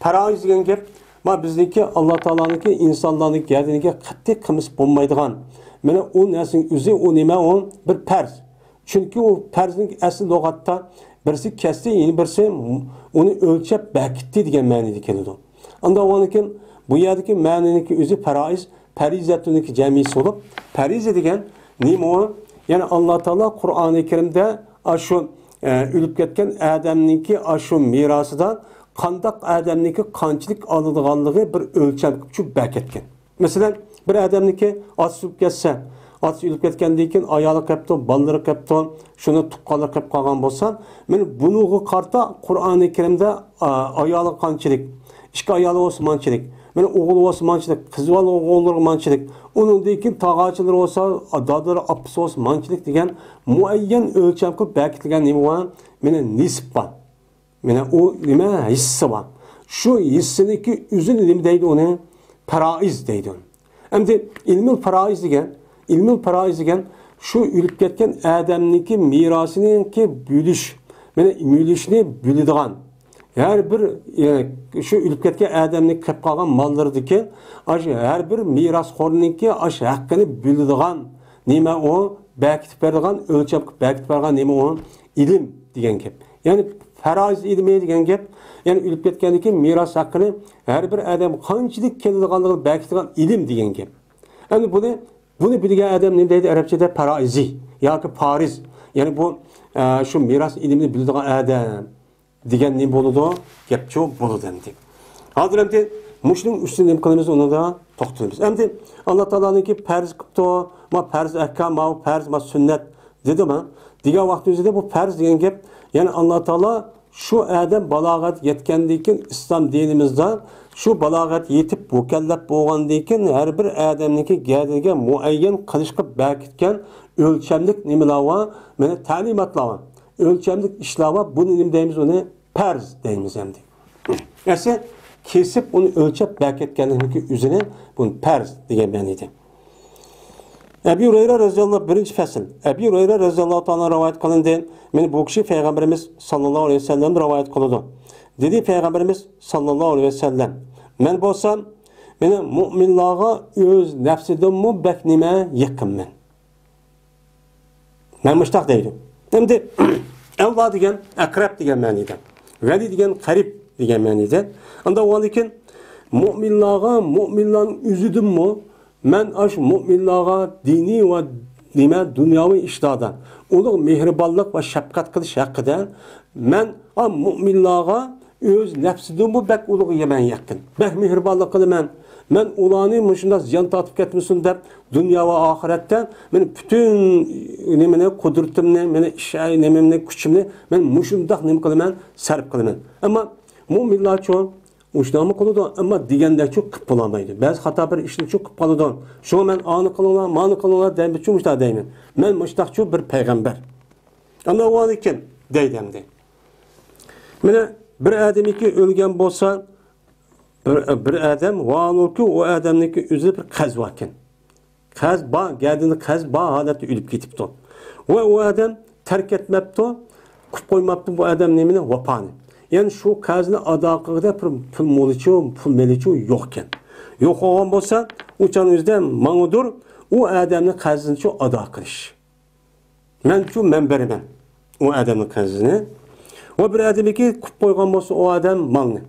پەرائىز دېگەن گەپ، ما بىزنىڭكى ئاللا تائالانىڭكى ئىنسانلارنىڭكى گەدىنىگە قەتئىي قىلمىسا بولمايدىغان. مانا ئۇ نەرسىنىڭ ئۆزى ئۇ نېمە؟ ئۇ بىر پەرز. چۈنكى ئۇ پەرزنىڭ ئەسلى لۇغەتتە بىرسى كەستى، يەنە بىرسى ئۇنى ئۆلچەپ بەكىتتى دېگەن مەنىدە كېلىدۇ. ئاندىن ئاندىن كېيىن بۇ يەردىكى مەنىنىڭكى ئۆزى پەرائىز، پەرىزەتۇنىڭكى جەمئىسى بولۇپ، پەرىزە دېگەن نېمە ئۇ؟ يەنى ئاللا تائالا قۇرئانى كەرىمدە ئاشۇ، ئە، ئۆلۈپ كەتكەن ئادەمنىڭكى ئاشۇ مىراسىدا قانداق ئادەمنىڭكى قانچىلىك ئالىدىغانلىقى بىر ئۆلچەم قىلىپ چۈشۈپ بەكەتكەن. مەسىلەن، بىر ئادەمنىڭكى ئاتىسى ئۆلۈپ كەتسە، ئاتىسى ئۆلۈپ كەتكەندىن كېيىن ئايالى قېپتۇ، بالىلىرى قېپتۇ، شۇنىڭ تۇغقانلىرى قېپ قالغان بولسا، مانا بۇنىڭغا قارىتا قۇرئانى كەرىمدە، ئا، ئايالى قانچىلىك، ئىككى ئايالى بولسا مانچىلىك، مانا ئوغۇل بولسا مانچىلىك، قىز بالا ئوغۇللىرىغا مانچىلىك، ئۇنىڭدىن كېيىن تاغاچىلىرى بولسا، دادىلىرى، ئاپىسى بولسا مانچىلىك دېگەن مۇئەييەن ئۆلچەم قىلىپ بەكىتىلگەن نېمە بار؟ مانا نېسىپ بار. مانا ئۇ نېمە؟ ھېسسە بار. شۇ ھېسسىنىڭكى ئۆزىنى نېمە دەيدۇ ئۇنى؟ پەرائىز دەيدۇ. ئەمدى ئىلمۇل پەرائىز دېگەن، ئىلمۇل پەرائىز دېگەن شۇ ئۆلۈپ كەتكەن ئادەمنىڭكى مىراسىنىڭكى بۆلۈش، مانا مۈلۈشنى بۆلىدىغان، ھەر بىر، ئە، شۇ ئۆلۈپ كەتكەن ئادەمنىڭ قېپ قالغان ماللىرىدىكى ئاشۇ ھەر بىر مىراسخورنىڭكى ئاشۇ ھەققىنى بۆلىدىغان نېمە ئۇ؟ بەكىتىپ بېرىدىغان، ئۆلچەپ بەكىتىپ بېرىدىغان نېمە ئۇ؟ ئىلىم دېگەن گەپ. يەنى پەرائىز ئىلمى دېگەن گەپ، يەنى ئۆلۈپ كەتكەندىن كېيىن مىراس ھەققىنى ھەر بىر ئادەم قانچىلىك كېلىدىغانلىقىنى بەكىتىدىغان ئىلىم دېگەن گەپ. ئەمدى بۇنى، بۇنى بىلگەن ئادەم نېمە دەيدۇ ئەرەبچىدە؟ پەرائىزى ياكى پارىز. يەنى بۇ، ئە، شۇ مىراس ئىلمىنى بىلىدىغان ئادەم دېگەن نېمە بولىدۇ؟ گەپچۇ بولىدۇ ئەمدى. ھازىر ئەمدى مۇشۇنىڭ ئۈستىدە نېمە قىلىمىز؟ ئۇنىڭدا توختىلىمىز. ئەمدى ئاللا تائالانىڭكى پەرز قىپتۇ، ما پەرز ئەھكام، ما پەرز، ما سۈننەت دېدىما؟ دېگەن ۋاقتىمىزدا بۇ پەرز دېگەن گەپ، يەنى ئاللا تائالا شۇ ئادەم بالاغەت يەتكەندىن كېيىن ئىسلام دىنىمىزدا شۇ بالاغەت يېتىپ مۇكەللەپ بولغاندىن كېيىن ھەر بىر ئادەمنىڭكى گەدىنىگە مۇئەييەن قىلىشقا بەكىتكەن ئۆلچەملىك نېمىلەر بار؟ مانا تەلىماتلار بار. ئۆلچەملىك ئىشلار بار. بۇنى نېمە دەيمىز؟ ئۇنى پەرز دەيمىز ئەمدى. ئەسلى كېسىپ ئۇنى ئۆلچەپ بەكەتكەنلىكنىڭكى ئۆزىنى بۇنى پەرز دېگەن مەنىدە. ئەبى ھۇرەيرە رەزىياللاھۇ، بىرىنچى پەسىل. ئەبى ھۇرەيرە رەزىياللاھۇ تائالا رىۋايەت قىلىندى. مانا بۇ كىشى پەيغەمبىرىمىز ساللاللاھۇ ئەلەيھى ۋەسەللەمدىن رىۋايەت قىلىدۇ. دېدى پەيغەمبىرىمىز ساللاللاھۇ ئەلەيھى ۋەسەللەم، مەن بولسام، مانا مۇئمىنلارغا ئۆز نەپسىدىنمۇ بەك نېمە؟ يېقىنمەن. مەن مۇشتاق دەيدۇ. ئەمدى ئەۋلا دېگەن ئەقرەب دېگەن مەنىدە. ۋەلى دېگەن قەرىب دېگەن مەنىدە. ئاندىن ئۇنىڭدىن كېيىن مۇئمىنلارغا، مۇئمىنلارنىڭ ئۆزىدىنمۇ مەن ئاشۇ مۇئمىنلارغا دىنىي ۋە نېمە دۇنياۋى ئىشلاردا ئۇلۇغ مېھرىبانلىق ۋە شەپقەت قىلىش ھەققىدە مەن ئا مۇئمىنلارغا ئۆز نەپسىدىنمۇ بەك ئۇلۇغ يەمەن يېقىن. بەك مېھرىبانلىق قىلىمەن. مەن ئۇلارنى مۇشۇنداق زىيان تارتىپ كەتمىسۇن دەپ، دۇنيا ۋە ئاخىرەتتە مەن پۈتۈن نېمىنى، قۇدرىتىمنى، مېنى ئىش، نېمەمنى، كۈچۈمنى مەن مۇشۇنداق نېمە قىلىمەن، سەرپ قىلىمەن. ئەمما مۇئمىنلارچۇ ئۇشۇنداقمۇ قىلىدۇ، ئەمما دېگەندەكچۇ قىلىپ بولالمايدۇ. بەزى خاتا بىر ئىشنىچۇ قىلىپ قالىدۇ. شۇڭا مەن ئانى قىلىڭلار، مانى قىلىڭلار دەيمەن، شۇ مۇشۇنداق دەيمەن. مەن مۇشۇنداقچۇ بىر پەيغەمبەر. ئەمما ئۇ كىم دەيدۇ ئەمدى. مانا بىر ئادەمكى ئۆلگەن بولسا، بىر، بىر ئادەم، ۋاھالەنكى ئۇ ئادەمنىڭكى ئۆزى بىر قەرز باركەن. قەرز بار، گەدىنىدە قەرز بار ھالەتتە ئۆلۈپ كېتىپتۇ. ۋە ئۇ ئادەم تەرك ئەتمەپتۇ، قىلىپ قويماپتۇ بۇ ئادەم نېمىنى؟ ۋاپانى. يەنى شۇ قەرزنى ئادا قىلغۇدەك بىر پۇل مولىچۇ، پۇل مېلىچۇ يوقكەن. يوق بولغان بولسا، ئۇ چاغنىڭ ئۆزىدە ماڭىدۇر ئۇ ئادەمنىڭ قەرزىنىچۇ ئادا قىلىش. مەنچۇ مەن بېرىمەن ئۇ ئادەمنىڭ قەرزىنى. ۋە بىر ئادەمكى قىلىپ قويغان بولسا ئۇ ئادەم مالنى.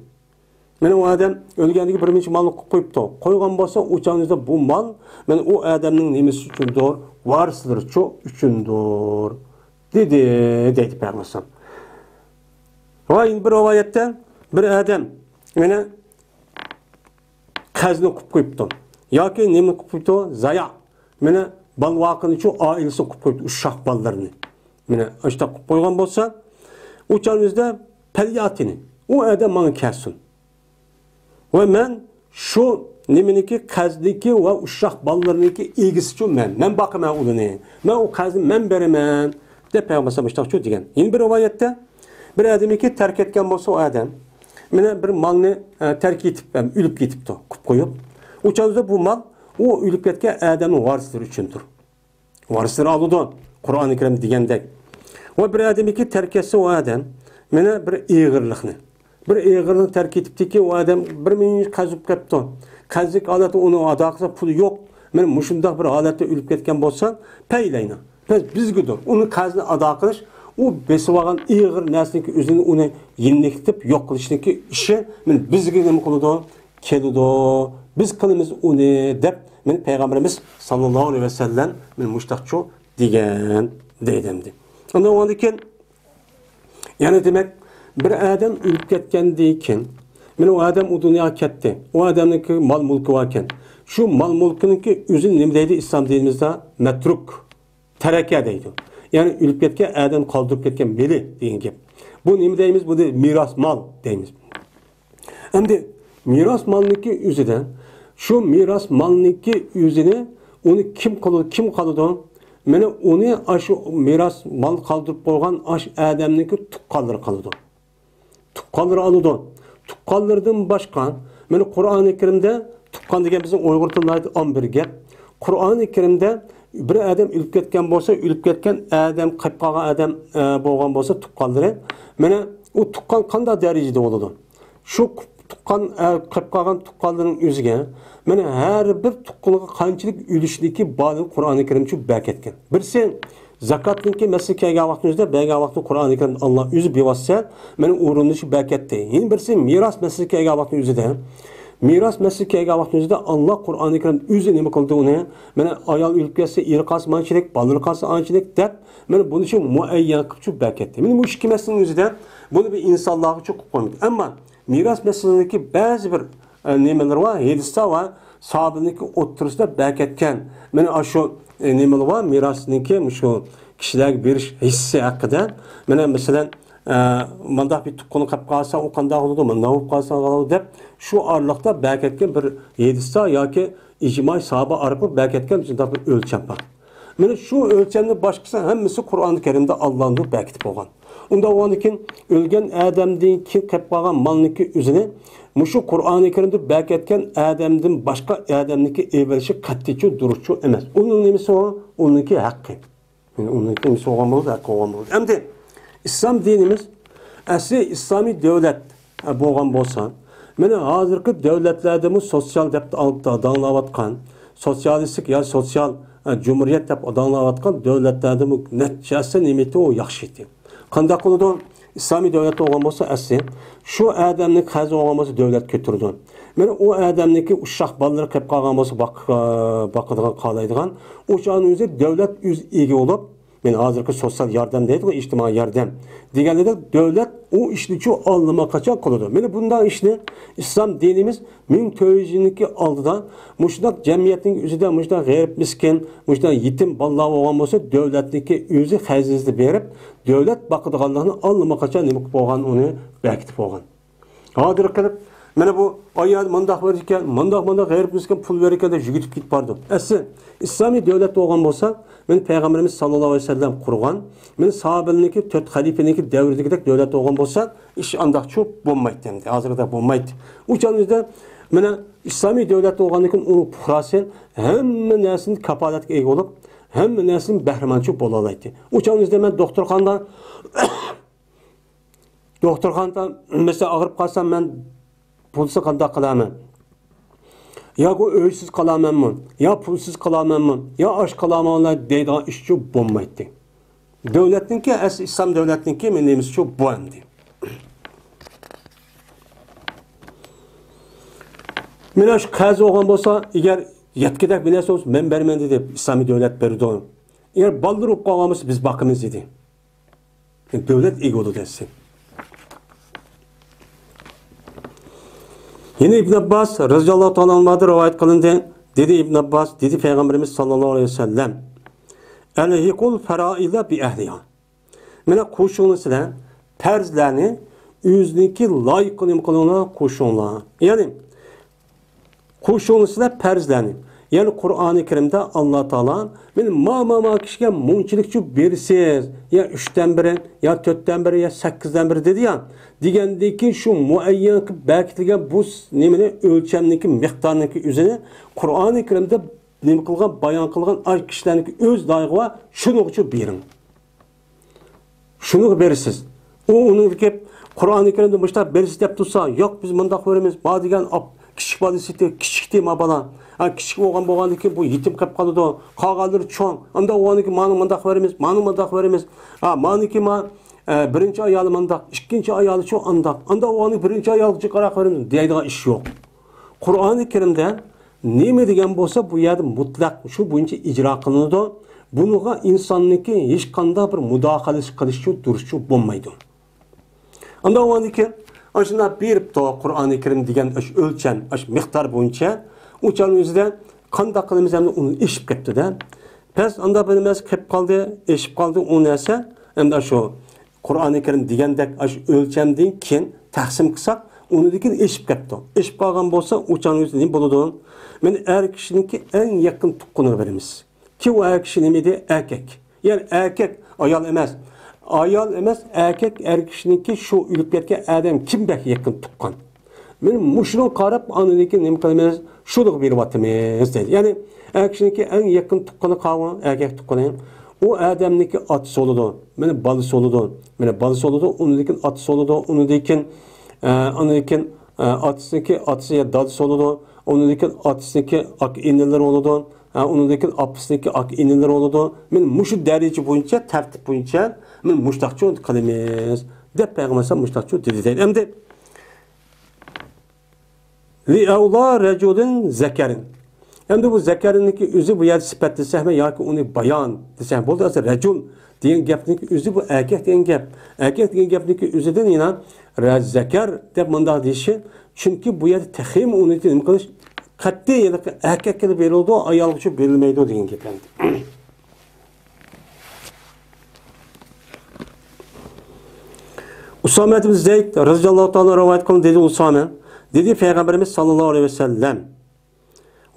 مانا ئۇ ئادەم ئۆلگەندىكى بىر مۇنچە مالنى قىلىپ قويۇپتۇ. قويغان بولسا ئۇ چاغنىڭ ئۆزىدە بۇ مال مانا ئۇ ئادەمنىڭ نېمىسى ئۈچۈندۇر؟ ۋارىسلىرىچۇ ئۈچۈندۇر. دېدى، دەيدۇ پەيغەمبەر ئەلەيھىسسالام. ۋە يەنە بىر رىۋايەتتە بىر ئادەم مانا قەرزنى قىلىپ قويۇپتۇ. ياكى نېمىنى قىلىپ قويۇپتۇ؟ زايا. مانا بالىۋاقىنىچۇ ئائىلىسىنى قىلىپ قويۇپتۇ، ئۇششاق بالىلىرىنى. مانا ئاشۇنداق قىلىپ قويغان بولسا، ئۇ چاغنىڭ ئۆزىدە فَلْيَأْتِنِي، ئۇ ئادەم ماڭا كەلسۇن. ۋە مەن شۇ نېمىنىڭكى، قەرزنىڭكى ۋە ئۇششاق بالىلىرىنىڭكى ئىگىسىچۇ مەن. مەن باقىمەن ئۇلىنى. مەن ئۇ قەرزنى مەن بېرىمەن، دەپ پەيغەمبەر ئەلەيھىسسالام مۇشۇنداق دېگەن. يەنە بىر رىۋايەتتە، بىر ئادەمنىڭكى تەرك ئەتكەن بولسا ئۇ ئادەم، مانا بىر مالنى، ئە، تەرك ئېتىپ، ئەم، ئۆلۈپ كېتىپتۇ، قۇپ قويۇپ. ئۇ چاغدا بۇ مال ئۇ ئۆلۈپ كەتكەن ئادەمنىڭ ۋارىسلىرى ئۈچۈندۇر. ۋارىسلىرى ئالىدۇ. قۇرئانى كەرىمدە دېگەندەك. ۋە بىر ئادەمنىڭكى تەرك ئەتسە ئۇ ئادەم، مانا بىر ئېغىرلىقنى، بىر ئېغىرلىقنى تەرك ئېتىپتىكى، ئۇ ئادەم بىر مىليون قەرز بولۇپ كەپتۇ. قەرزلىك ھالەتتە ئۇنى ئادا قىلسا پۇلى يوق. مانا مۇشۇنداق بىر ھالەتتە ئۆلۈپ كەتكەن بولسا، فەئىلەينا، بەس بىزگىدۇر. ئۇنى قەرزنى ئادا قىلىش، ئۇ بېسىۋالغان ئېغىر نەرسىنىڭكى ئۆزىنى ئۇنى يېنىكلىتىپ يوق قىلىشنىڭكى ئىشى، مانا بىزگە نېمە قىلىدۇ؟ كېلىدۇ. بىز قىلىمىز ئۇنى، دەپ مانا پەيغەمبىرىمىز ساللاللاھۇ ئەلەيھى ۋەسەللەم مانا مۇشتاقچۇ دېگەن دەيدۇ ئەمدى. ئاندىن ئۇنىڭدىن كېيىن يەنە دېمەك، بىر ئادەم ئۆلۈپ كەتكەندىن كېيىن، مانا ئۇ ئادەم ئۇ دۇنياغا كەتتى. ئۇ ئادەمنىڭكى مال مۈلكى بار ئىكەن. شۇ مال مۈلكىنىڭكى ئۆزىنى نېمە دەيدۇ ئىسلام دىنىمىزدا؟ مەترۇك. تەرەكە دەيدۇ. يەنى ئۆلۈپ كەتكەن ئادەم قالدۇرۇپ كەتكەن مېلى دېگەن گەپ. بۇ نېمە دەيمىز؟ بۇنى مىراس مال دەيمىز. ئەمدى مىراس مالنىڭكى ئۆزىدە شۇ مىراس مالنىڭكى ئۆزىنى ئۇنى كىم قىلىدۇ، كىم قالىدۇ؟ مانا ئۇنى ئاشۇ مىراس مال قالدۇرۇپ قويغان ئاش ئادەمنىڭكى تۇغقانلىرى قالىدۇ. تۇغقانلىرى ئالىدۇ. تۇغقانلىرىدىن باشقا، مانا قۇرئانى كەرىمدە تۇغقان دېگەن بىزنىڭ ئۇيغۇر تىلىدا ئام بىر گەپ. قۇرئانى كەرىمدە بىر ئادەم ئۆلۈپ كەتكەن بولسا، ئۆلۈپ كەتكەن ئادەم، قېلىپ قالغان ئادەم، ئە، بولغان بولسا تۇغقانلىرى، مانا ئۇ تۇغقان قانداق دەرىجىدە بولىدۇ؟ شۇ تۇغقان، ئە، قېلىپ قالغان تۇغقانلىرىنىڭ ئۆزىگە، مانا ھەر بىر تۇغقىنىغا قانچىلىك ئۈلۈشلۈكى بارلىقى قۇرئانى كەرىمچۇ بەركەتكەن. بىرسى، زاكاتنىڭكى مەسىلىسى كەلگەن ۋاقتىمىزدا، بەرگەن ۋاقتىدا قۇرئانى كەرىمدە ئاللا ئۆزى بىۋاسىتە، مانا ئورۇنلىشىپ بەركەتتى. يەنە بىرسى، مىراس مەسىلىسى كەلگەن ۋاقتىمىزدا، مىراس مەسىلىسى كەلگەن ۋاقتىمىزدا ئاللا قۇرئانى كەرىم ئۆزى نېمە قىلدى ئۇنى؟ مانا ئايال ئۆلۈپ كەتسە، ئېرى قالسا مانچىلىك، بالىلىرى قالسا ئانچىلىك دەپ، مانا بۇنى شۇ مۇئەييەن قىلىپچۇ بەركەتتى. مانا مۇشۇ ئىككى مەسىلىنىڭ ئۆزىدە بۇنى بىر ئىنسانلارغىچۇ قىلىپ قويمىدى. ئەمما مىراس مەسىلىسىدىكى بەزى بىر، ئە، نېمىلىرى بار، ھەدىسلەر بار، ساھابىنىڭكى ئوتتۇرىسىدا بەركەتكەن. مانا ئاشۇ، ئە، نېمىلىرى بار، مىراسنىڭكى مۇشۇ كىشىلەرگە بېرىش ھەدىسى ھەققىدە. مانا مەسىلەن، ئە، مۇنداق بىر تۇغقىنى قېلىپ قالسا، ئۇ قانداق بولىدۇ، مۇنداق بولۇپ قالسا قانداق بولىدۇ دەپ، شۇ ئارىلىقتا بەركەتكەن بىر ھەدىسلەر ياكى ئىجمائى ساھابە ئارقىلىق بەركەتكەن شۇنداق بىر ئۆلچەم بار. مانا شۇ ئۆلچەمدىن باشقىسى ھەممىسى قۇرئانى كەرىمدە ئاللانىڭ بەركىتىپ بولغان. ئۇنداق بولغاندىكىن ئۆلگەن ئادەمدىن كېيىن قېلىپ قالغان مالنىڭكى ئۆزىنى مۇشۇ قۇرئانى كەرىمدە بەركەتكەن ئادەمدىن باشقا ئادەمنىڭكى ئېلىۋېلىشى قەتئىيچۇ دۇرۇسچۇ ئەمەس. ئۇنىڭ نېمىسى ئۇ؟ ئۇنىڭكى ھەققى. يەنى ئۇنىڭكى نېمىسى بولغان بولىدۇ، ھەققى بولغان بولىدۇ. ئەمدى ئىسلام دىنىمىز، ئەسلى ئىسلامىي دۆلەت، ئە، بولغان بولسا، مانا ھازىرقى دۆلەتلەردىمۇ سوتسىيال دەپ داڭلاۋاتقان، سوتسىيالىستىك يا سوتسىيال، ئە، جۇمھۇرىيەت دەپ داڭلاۋاتقان دۆلەتلەردىمۇ نەچچە ھەسسە نېمىتى ئۇ ياخشى ئىدى. قانداق قىلىدۇ؟ ئىسلامىي دۆلەت بولغان بولسا ئەسلى، شۇ ئادەمنىڭ قەرزى بولغان بولسا دۆلەت كۆتۈرىدۇ. مانا ئۇ ئادەمنىڭكى ئۇششاق بالىلىرى قېلىپ قالغان بولسا باق-، باقىدىغان، قارايدىغان، ئۇ چاغنىڭ ئۆزى دۆلەت ئۆزى ئىگە بولۇپ، مانا ھازىرقى سوتسىيال ياردەم دەيدىغۇ، ئىجتىمائىي ياردەم دېگەنلىكتە، دۆلەت ئۇ ئىشنى شۇ ئاللىماقاچان قىلىدۇ. مانا بۇنداق ئىشنى ئىسلام دىنىمىز مىڭ تۆت يۈز يىلنىڭكى ئالدىدا مۇشۇنداق جەمئىيەتنىڭ ئۆزىدە مۇشۇنداق غېرىب، مىسكىن، مۇشۇنداق يېتىم بالىلار بولغان بولسا، دۆلەتنىڭكى ئۆزى خەزىنىسىدە بېرىپ، دۆلەت باقىدىغانلىقنى ئاللىماقاچان نېمە قىلىپ بولغان، ئۇنى بەركىتىپ بولغان. ھازىر قىلىپ، مانا بۇ ئايال مۇنداق بېرىدىكەن، مۇنداق، مۇنداق غېرىب، مىسكىن پۇل بېرىدىكەن دەپ يۈگۈتۈپ كېتىپ بارىدۇ. ئەسلى ئىسلامىي دۆلەت بولغان بولسا، مانا پەيغەمبىرىمىز ساللاللاھۇ ئەلەيھى ۋەسەللەم قۇرغان، مانا ساھابىلەرنىڭكى، تۆت خەلىپىنىڭكى دەۋرىدىكىدەك دۆلەت بولغان بولسا، ئىش ئانداقچۇ بولمايتتى ئەمدى. ھازىرقىدەك بولمايتتى. ئۇ چاغنىڭ ئۆزىدە مانا ئىسلامىي دۆلەت بولغاندىن كېيىن ئۇنىڭ پۇقراسى ھەممە نەرسىدىن كاپالەتكە ئىگە بولۇپ، ھەممە نەرسىدىن بەھرىمەنچۇ بولالايتتى. ئۇ چاغنىڭ ئۆزىدە مەن دوختۇرخانىدا، دوختۇرخانىدا مەسىلەن ئاغرىپ قالسام مەن پۇلسىز قانداق قىلارمەن؟ ياكى ئۆيسىز قالارمەنمۇ؟ يا پۇلسىز قالارمەنمۇ؟ يا ئاچ قالارمەنلا دەيدىغان ئىشچۇ بولمايتتى. دۆلەتنىڭكى، ئەسلى ئىسلام دۆلەتنىڭكى مېنىڭكىچۇ بۇ ئەمدى. مانا شۇ قەرز بولغان بولسا، ئەگەر يەتكۈدەك بىر نەرسە بولسا، مەن بېرىمەن دېدى، ئىسلامىي دۆلەت بېرىدۇ. ئەگەر بالىلىرى بولۇپ قالغان بولسا، بىز باقىمىز دېدى. دۆلەت ئىگە بولىدۇ دەيسەن. يەنە ئىبن ئابباس رەزىياللاھۇ تائالا ئەنھۇدىن رىۋايەت قىلىندى. دېدى ئىبن ئابباس، دېدى پەيغەمبىرىمىز ساللاللاھۇ ئەلەيھى ۋەسەللەم، «ئەلھىقۇل فەرائىزە بىئەھلىھا.» مانا قوشۇڭلار سىلەر پەرزلەرنى ئۆزىنىڭكى لايىقىغا نېمە قىلىڭلار، قوشۇڭلار. يەنى قوشۇڭلار سىلەر پەرزلەرنى. يەنى قۇرئانى كەرىمدە ئاللا تائالا، مەن ما، ما، ما كىشىگە مۇنچىلىكچە بېرىسىز، يا ئۈچتىن بىرى، يا تۆتتىن بىرى، يا سەككىزدىن بىرى دېدى يا. دېگەندىن كېيىن شۇ مۇئەييەن قىلىپ بەركىتىلگەن بۇ س-، نېمىنى، ئۆلچەمنىڭكى، مىقدارنىڭكى ئۆزىنى قۇرئانى كەرىمدە نېمە قىلغان، بايان قىلغان ئاي كىشىلەرنىڭكى ئۆز لايىقىغا شۇنىڭغىچە بېرىڭ. شۇنىڭغا بېرىسىز. ئۇ ئۇنىڭدىكى قۇرئانى كەرىمدە مۇشۇنداق بېرىسىز دەپ تۇرسا، ياق، بىز مۇنداق بېرىمىز، بار دېگەن ئاپ-، كىچىك بالىسى، كىچىكتى ما بالا. ھە، كىچىك بولغان، بولغاندىن كېيىن بۇ يېتىم قېلىپ قالىدۇ. قالغانلىرى چوڭ. ئۇنداق بولغاندىن كېيىن مانا مۇنداق بېرىمىز، مانا مۇنداق بېرىمىز. ھە، مانىكى ما، ئە، بىرىنچى ئايالى مۇنداق، ئىككىنچى ئايالىچۇ ئانداق. ئۇنداق بولغاندىن كېيىن بىرىنچى ئايالغا جىقراق بېرىمىز دەيدىغان ئىش يوق. قۇرئانى كەرىمدە نېمە دېگەن بولسا، بۇ يەردە مۇتلەق شۇ بويىچە ئىجرا قىلىنىدۇ. بۇنىڭغا ئىنساننىڭكى ھېچقانداق بىر مۇداخىلە قىلىشچۇ، تۇرۇشچۇ بولمايدۇ. ئاندىن ئۇنىڭدىن كېيىن ئاشۇنداق بېرىپتۇ، قۇرئانى كەرىم دېگەن ئاشۇ ئۆلچەم، ئاشۇ مىقدار بويىچە. ئۇ چاغنىڭ ئۆزىدە قانداق قىلىمىز، ئەمدى ئۇنى ئېشىپ كەپتۇ-دە. بەس ئانداق بىر نەرسە قېلىپ قالدى، ئېشىپ قالدى ئۇ نەرسە. ئەمدى ئاشۇ قۇرئانى كەرىم دېگەندەك ئاشۇ ئۆلچەمدىن كېيىن تەقسىم قىلساق، ئۇنىڭدىن كېيىن ئېشىپ كەپتۇ. ئېشىپ قالغان بولسا، ئۇ چاغنىڭ ئۆزىدە نېمە بولىدۇ؟ مانا ئەر كىشىنىڭكى ئەڭ يېقىن تۇغقىنىغا بېرىمىز. كى ئۇ ئەر كىشى نېمە ئىدى؟ ئەركەك. يەنى ئەركەك، ئايال ئەمەس. ئايال ئەمەس، ئەركەك ئەر كىشىنىڭكى شۇ ئۆلۈپ كەتكەن ئادەم كىم بەك يېقىن تۇغقان؟ مانا مۇشۇنىڭغا قاراپ ئاندىن كېيىن نېمە قىلىمىز؟ شۇنىڭغا بېرىۋاتىمىز دەيدۇ. يەنى ئەر كىشىنىڭكى ئەڭ يېقىن تۇغقىنى قاۋۇ، ئەركەك تۇغقىنى. ئۇ ئادەمنىڭكى ئاتىسى بولىدۇ، مانا بالىسى بولىدۇ، مانا بالىسى بولىدۇ، ئۇنىڭدىن كېيىن ئاتىسى بولىدۇ، ئۇنىڭدىن كېيىن، ئە، ئۇنىڭدىن كېيىن، ئە، ئاتىسىنىڭكى ئاتىسى يا دادىسى بولىدۇ، ئۇنىڭدىن كېيىن ئاتىسىنىڭكى ئاكا ئىنىلىرى بولىدۇ، ھە، ئۇنىڭدىن كېيىن ئاپىسىنىڭكى ئاكا ئىنىلىرى بولىدۇ. مانا مۇشۇ دەرىجە بويىچە، تەرتىپ بويىچە مانا مۇشتاقچۇ قىلىمىز دەپ پەيغەمبەر ئەلەيھىسسالام مۇشتاقچۇ دېدى دەيدۇ. ئەمدى لىئەۋلا رەجۇلىن زەكەرىن. ئەمدى بۇ زەكەرنىڭكى ئۆزى بۇ يەردە سۈپەت دېسەكمۇ ياكى ئۇنى بايان دېسەك بولدى. ئەسلى رەجۇل دېگەن گەپنىڭكى ئۆزى بۇ ئەركەك دېگەن گەپ. ئەركەك دېگەن گەپنىڭكى ئۆزىدىن يەنە رە-، زەكەر دەپ مۇنداق دېيىشى، چۈنكى بۇ يەردە تېخىمۇ ئۇنى نېمە قىلىش، قەتئىي ھېلىقى ئەركەككىلا بېرىلىدۇ، ئايالغىچۇ بېرىلمەيدۇ دېگەن گەپ ئەمدى. ئۇسامە ئىبن زەيد رەزىياللاھۇ تائالا رىۋايەت قىلدى، دېدى ئۇسامە. دېدى پەيغەمبىرىمىز ساللاللاھۇ ئەلەيھى ۋەسەللەم،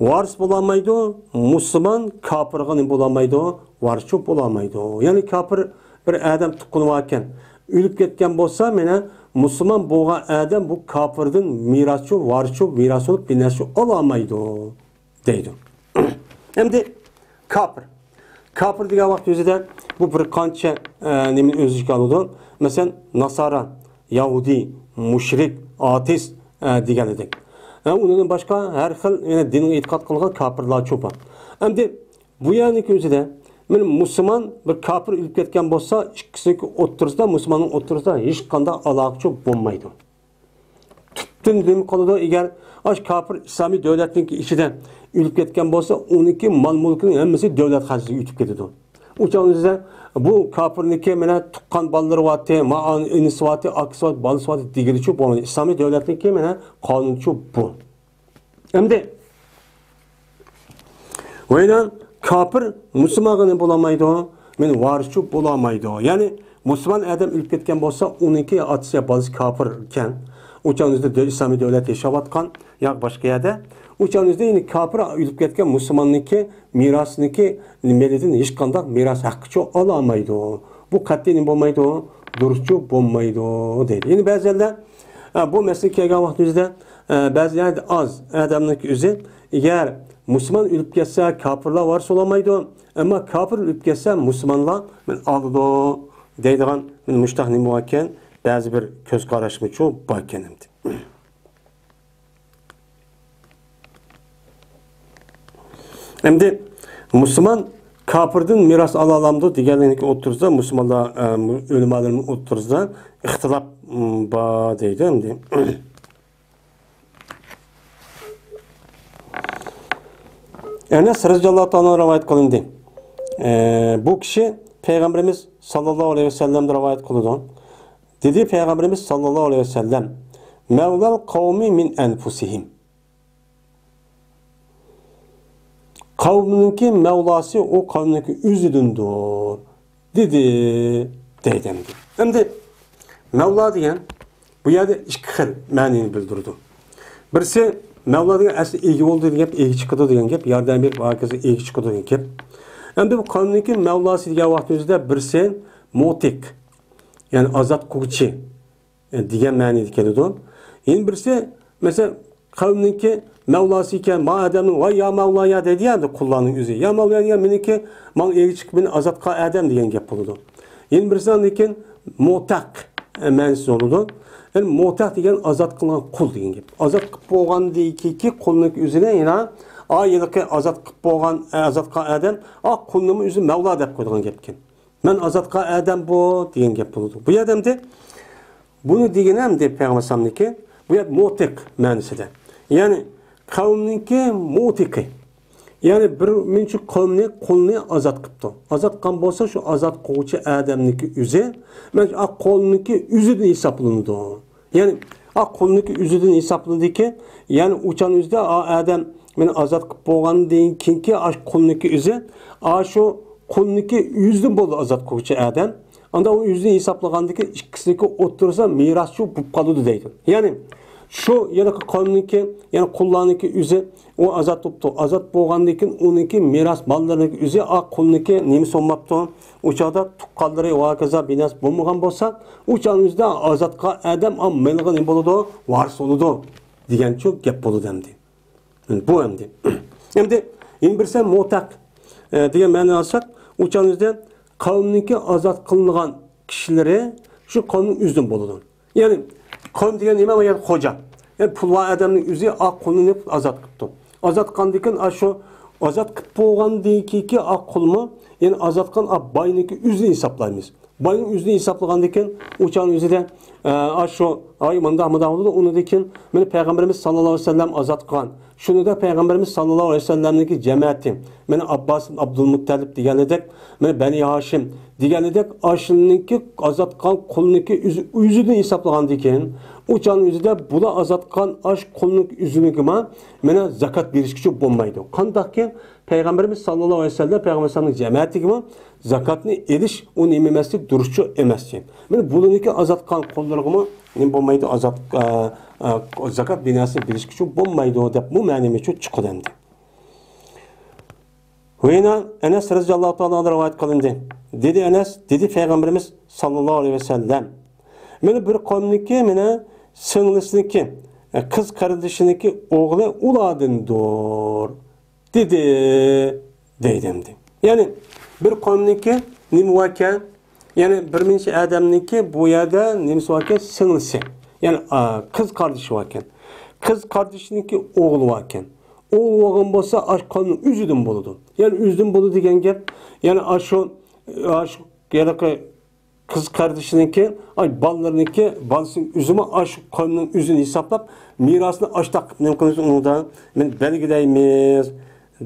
ۋارىس بولالمايدۇ، مۇسۇلمان كاپىرغا نېمە بولالمايدۇ؟ ۋارىسچۇ بولالمايدۇ. يەنى كاپىر بىر ئادەم تۇغقىنى باركەن، ئۆلۈپ كەتكەن بولسا، مانا مۇسۇلمان بولغان ئادەم بۇ كاپىردىن مىراسچۇ، ۋارىسچۇ، مىراس بولۇپ بىر نەرسىچۇ ئالالمايدۇ دەيدۇ. ئەمدى كاپىر. كاپىر دېگەن ۋاقىت ئۆزىدە بۇ بىر قانچە، ئە، نېمىنى ئۆز ئىچىگە ئالىدۇ. مەسىلەن، ناسارا، يەھۇدىي، مۇشرىك، ئاتېئىست، ئە، دېگەن ئىدۇق. ئە، ئۇنىڭدىن باشقا ھەر خىل، يەنە دىنغا ئېتىقاد قىلغان كاپىرلارچۇ بار. ئەمدى بۇ يەرنىڭكى ئۆزىدە مانا مۇسۇلمان بىر كاپىر ئۆلۈپ كەتكەن بولسا، ئىككىسىنىڭكى ئوتتۇرىسىدا، مۇسۇلماننىڭ ئوتتۇرىسىدا ھېچقانداق ئالاقىچۇ بولمايدۇ. تۈپتىن نېمە قىلىدۇ؟ ئەگەر ئاشۇ كاپىر ئىسلامىي دۆلەتنىڭكى ئىچىدە ئۆلۈپ كەتكەن بولسا، ئۇنىڭكى مال-مۈلكىنىڭ ھەممىسى دۆلەت خەزىنىسىگە ئۆتۈپ كېتىدۇ. ئۇ چاغدا بۇ كاپىرنىڭكى مانا تۇغقان بالىلىرى بارتى، ما-، ئىنىسى بارتى، ئاكىسى بارتى، بالىسى بارتى دېگىلىچۇ بولمايدۇ. ئىسلامىي دۆلەتنىڭكى مانا قانۇنچۇ بۇ. ئەمدى ۋەيلان كاپىر مۇسۇلمانغا نېمە بولالمايدۇ؟ مېنى ۋارىسچۇ بولالمايدۇ. يەنى مۇسۇلمان ئادەم ئۆلۈپ كەتكەن بولسا، ئۇنىڭكى ئاتىسى يا بالىسى كاپىر ئىكەن، ئۇ چاغنىڭىزدا دۆ-، ئىسلامىي دۆلەت ياشاۋاتقان ياكى باشقا يەردە، ئۇ چاغنىڭىزدا يەنى كاپىر ئۆلۈپ كەتكەن مۇسۇلماننىڭكى مىراسىنىڭكى مېلىدىن ھېچقانداق مىراس ھەققىچۇ ئالالمايدۇ. بۇ قەتئىي نېمە بولمايدۇ؟ دۇرۇسچۇ بولمايدۇ دەيدۇ. يەنى بەزى يەرلەر، ئە، بۇ مەسىلە كەلگەن ۋاقتىمىزدا، ئە، بەزى يەردە ئاز ئادەمنىڭكى ئۆزى، ئەگەر مۇسۇلمان ئۆلۈپ كەتسە، كاپىرلار ۋارىس بولالمايدۇ، ئەمما كاپىر ئۆلۈپ كەتسە، مۇسۇلمانلار مانا ئالىدۇ دەيدىغان مانا مۇشۇنداق نېمە باركەن، بەزى بىر كۆز قاراشمۇچۇ باركەن ئەمدى. ئەمدى مۇسۇلمان كاپىردىن مىراس ئالالامدۇ دېگەنلىكنىڭ ئوتتۇرىسىدا مۇسۇلمانلار، ئە، ئۆلىمالىرىنىڭ ئوتتۇرىسىدا ئىختىلاپ، م، بار دەيدۇ ئەمدى. ئەنەس رەزىياللاھۇ تائالا رىۋايەت قىلىندى. ئە، بۇ كىشى پەيغەمبىرىمىز ساللاللاھۇ ئەلەيھى ۋەسەللەمدىن رىۋايەت قىلىدۇ. دېدى پەيغەمبىرىمىز ساللاللاھۇ ئەلەيھى ۋەسەللەم، مەۋلەل قەۋمى مىن ئەنفۇسىھىم. قەۋمنىڭكى مەۋلاسى ئۇ قەۋمنىڭكى ئۆزىدىندۇر، دېدى، دەيدۇ ئەمدى. ئەمدى مەۋلا دېگەن بۇ يەردە ئىككى خىل مەنىنى بىلدۈرىدۇ. بىرسى، مەۋلا دېگەن ئەسلى ئىگە بولىدۇ دېگەن گەپ، ئىگە چىقىدۇ دېگەن گەپ، ياردەم بېرىپ ھاكازا ئىگە چىقىدۇ دېگەن گەپ. ئەمدى بۇ قەۋمنىڭكى مەۋلاسى دېگەن ۋاقتىمىزدا بىرسى مۇتىق، يەنى ئازاد قىلغۇچى، ئە، دېگەن مەنىدە كېلىدۇ. يەنە بىرسى، مەسىلەن، قەۋمنىڭكى مەۋلاسى ئىكەن، ما ئادەمنىڭ، ۋاي يا مەۋلا يا دەيدۇ يا، ئەمدى قۇللارنىڭ ئۆزى. يا مەۋلا دېگەن مېنىڭكى، ماڭا ئىگە چىقىپ مېنى ئازاد قىلغان ئادەم دېگەن گەپ بولىدۇ. يەنە بىرسى ئاندىن كېيىن مۇتەق، ئە، مەنىسى بولىدۇ. يەنى مۇتەق دېگەن ئازاد قىلغان قۇل دېگەن گەپ. ئازاد قىلىپ بولغاندىن كېيىنكى قۇلنىڭ ئۆزىنى يەنە، ئا، ھېلىقى ئازاد قىلىپ بولغان، ئە، ئازاد قىلغان ئادەم، ئا، قۇلنىمۇ ئۆزى مەۋلا دەپ قويىدىغان گەپكەن. مەن ئازاد قىلغان ئادەم بۇ دېگەن گەپ بولىدۇ. بۇ يەردە ئەمدى بۇنى دېگىنى ئەمدى پەيغەمبەر ئەلەيھىسسالامنىڭكى، بۇ يەردە مۇتىق مەنىسىدە. يەنى قەۋمنىڭكى مۇتىقى. يەنى بىر مۇنچە قەۋمنى، قۇلنى ئازاد قىپتۇ. ئازاد قىلغان بولسا شۇ ئازاد قىلغۇچى ئادەمنىڭكى ئۆزى، مەن شۇ قۇلنىڭكى ئۆزىدىن ھېسابلىنىدۇ. يەنى، ئا، قۇلنىڭكى ئۆزىدىن ھېسابلىنىدىكەن. يەنى ئۇچان ئۆزىدە، ئا، ئادەم مېنى ئازاد قىلىپ بولغاندىن كېيىنكى، ئا، قۇلنىڭكى ئۆزى، ئا، شۇ قۇلنىڭكى ئۆزىدىن بولدى ئازاد قىلغۇچى ئادەم. ئاندا ئۇ ئۆزىنى ھېسابلىغاندىكى ئىككىسىنىڭكى ئوتتۇرىسىدا مىراسچۇ بولۇپ قالىدۇ دەيدۇ. يەنى، شۇ يەنە قەۋمنىڭكى، يەنى قۇللارنىڭكى ئۆزى، ئۇ ئازاد بوپتۇ. ئازاد بولغاندىن كېيىن ئۇنىڭكى مىراس ماللىرىنىڭكى ئۆزى، ئا، قۇلنىڭكى نېمىسى بولماپتۇ؟ ئۇ چاغدا تۇغقانلىرى ۋە ھاكازا بىناسى بولمىغان بولسا، ئۇ چاغنىڭ ئۆزىدە ئازاد قىلغان ئادەم، ئا، مېلىغا نېمە بولىدۇ؟ ۋارىس بولىدۇ دېگەنچۇ گەپ بولىدۇ ئەمدى. بۇ ئەمدى. ئەمدى يەنە بىرسى مۇتەق، ئە، دېگەن مەنىنى ئالساق، ئۇ چاغنىڭ ئۆزىدە قەۋمنىڭكى ئازاد قىلىنغان كىشىلىرى شۇ قەۋمنىڭ ئۆزىدىن بولىدۇ. يەنى قەۋم دېگەن نېمە؟ يەنى خوجا. يەنى پۇل بار ئادەمنىڭ ئۆزى ئا قۇلنى ئازاد قىپتۇ. ئازاد قىلغاندىن كېيىن، ئا، شۇ ئازاد قىلىپ بولغاندىن كېيىنكى ئا قۇلمۇ، يەنى ئازاد قىلغان ئا باينىڭكى ئۆزىنى ھېسابلايمىز. باينىڭ ئۆزىنى ھېسابلىغاندىن كېيىن، ئۇ چاغنىڭ ئۆزىدە، ئە، ئا شۇ، ئاي، مۇنداق، مۇنداق بولىدۇ. ئۇنىڭدىن كېيىن مېنى پەيغەمبىرىمىز ساللاللاھۇ ئەلەيھى ۋەسەللەم ئازاد قىلغان. شۇنىڭدا پەيغەمبىرىمىز ساللاللاھۇ ئەلەيھى ۋەسەللەمنىڭكى جەمەتى، مېنى ئابباس ئىبن ئابدۇلمۇتتەلىپ دېگەنلىدەك، مېنى بەنى ھاشىم دېگەنلىدەك، ئاشۇنىڭكى ئازاد قىلغان قۇلنىڭكى ئۆزى، ئۆزىدىن ھېسابلىغاندىن كېيىن، ئۇ چاغنىڭ ئۆزىدە بۇلا ئازاد قىلغان ئاش قۇلنىڭكى ئۆزىنىڭكىما مېنى زاكات بېرىشكىچە بولمايدۇ. قانداقكى پەيغەمبىرىمىز ساللاللاھۇ ئەلەيھى ۋەسەللەم پەيغەمبىرىمىزنىڭ جەمەتىگىمۇ زاكاتنى ئېلىش ئۇ نېمە ئەمەسلىك، دۇرۇسچۇ ئەمەسكەن. مېنى بۇلىنىڭكى ئازاد قىلغان قۇللىرىغىمۇ نېمە بولمايدۇ؟ ئازاد، ئە، ئە، زاكات بىناسىنى بېرىشكىچە بولمايدۇ دەپ بۇ مەنىمىچۇ چىقىدۇ ئەمدى. ۋە يەنە ئەنەس رەزىياللاھۇ تائالا ئانھۇ رىۋايەت قىلىندى. دېدى ئەنەس، دېدى پەيغەمبىرىمىز ساللاللاھۇ ئەلەيھى ۋەسەللەم، مېنى بىر قەۋمنىڭكى، مېنى سىڭلىسىنىڭكى، قىز قېرىندىشىنىڭكى ئوغلى ئۇلاردىندۇر، دېدى، دەيدۇ ئەمدى. يەنى بىر قەۋمنىڭكى نېمە باركەن؟ يەنى بىر مۇنچە ئادەمنىڭكى بۇ يەردە نېمىسى باركەن؟ سىڭلىسى. يەنى، ئا، قىز قاردىشى باركەن. قىز قاردىشىنىڭكى ئوغلى باركەن. ئوغلى بولغان بولسا، ئاشۇ قەۋمنىڭ ئۆزىدىن بولىدۇ. يەنى ئۆزىدىن بولىدۇ دېگەن گەپ، يەنى ئاشۇ، ئاشۇ ھېلىقى قىز قاردىشىنىڭكى، ئاي، بالىلىرىنىڭكى، بالىسىنىڭ ئۆزىمۇ ئاشۇ قەۋمنىڭ ئۆزىنى ھېسابلاپ، مىراسنى ئاشتاق قىلىپ نېمە قىلىمىز، ئۇنىڭدا مەن بەلگىلەيمىز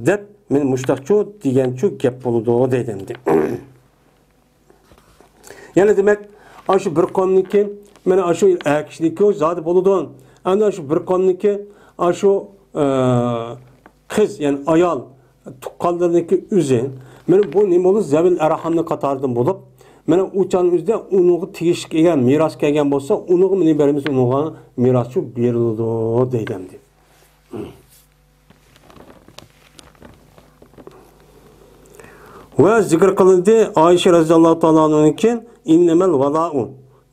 دەپ، مەن مۇشتاقچۇ دېگەنچۇ گەپ بولىدۇ دەيدۇ ئەمدى. يەنى دېمەك، ئاشۇ بىر قەۋمنىڭكى، مانا ئاشۇ ئەر كىشىنىڭكى زادى بولىدۇ. ئەنە شۇ بىر قەۋمنىڭكى، ئاشۇ، ئە، قىز، يەنى ئايال، تۇغقانلىرىنىڭكى ئۆزى. مانا بۇ نېمە بولىدۇ؟ زەۋىل ئەرھامنىڭ قاتارىدىن بولۇپ، مانا ئۇ چاغنىڭ ئۆزىدە ئۇنىڭغا تېگىشلىك كەلگەن مىراس كەلگەن بولسا، ئۇنىڭغا نېمە بېرىمىز؟ ئۇنىڭغا مىراسچۇ بېرىلىدۇ دەيدۇ ئەمدى. ۋە زىكىر قىلىندى ئائىشە رەزىياللاھۇ تائالا ئانھانىڭكى ئىننەمەل ۋەلاۇ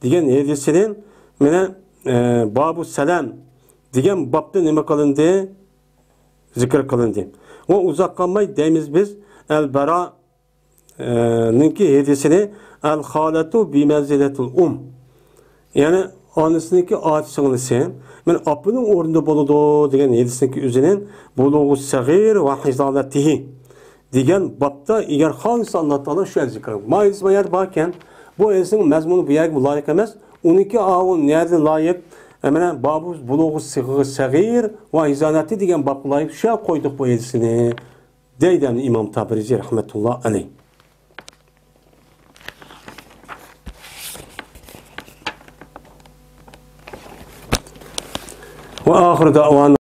دېگەن ھەدىسىدىن، مانا، ئە، بابۇ سەلام دېگەن بابتا نېمە قىلىندى؟ زىكىر قىلىندى. ۋە ئۇزاق قالماي دەيمىز بىز ئەل باراء نىڭكى ھەدىسىنى، ئەل خالەتۇ بىمەنزىلەتىل ئۇم. يەنى ئانىسىنىڭكى ئاچا سىڭلىسى، مانا ئاپىنىڭ ئورنىدا بولىدۇ دېگەن ھەدىسنىڭكى ئۆزىنى بۇلۇغۇ سەغىر ۋە ھىزانەتىھى دېگەن بابتا ئەگەر خالىسا ئاللا تائالا شۇ يەردە زىكىر قىلىدۇ. ما ھەدىس ما يەردە باركەن، بۇ ھەدىسنىڭ مەزمۇنى بۇ يەرگە لايىق ئەمەس. ئۇنىڭكى ئاۋۇ نەدە لايىق؟ ئە، مانا بابۇ بۇلۇغۇ سىغ-، سەغىر ۋە ھىزانەتى دېگەن بابقا لايىق شۇ يەرگە قويدۇق بۇ ھەدىسنى. دەيدۇ ئىمام تابىرىزى رەھمەتۇللا ئەلەيھ. ۋە ئاخىر دەۋانا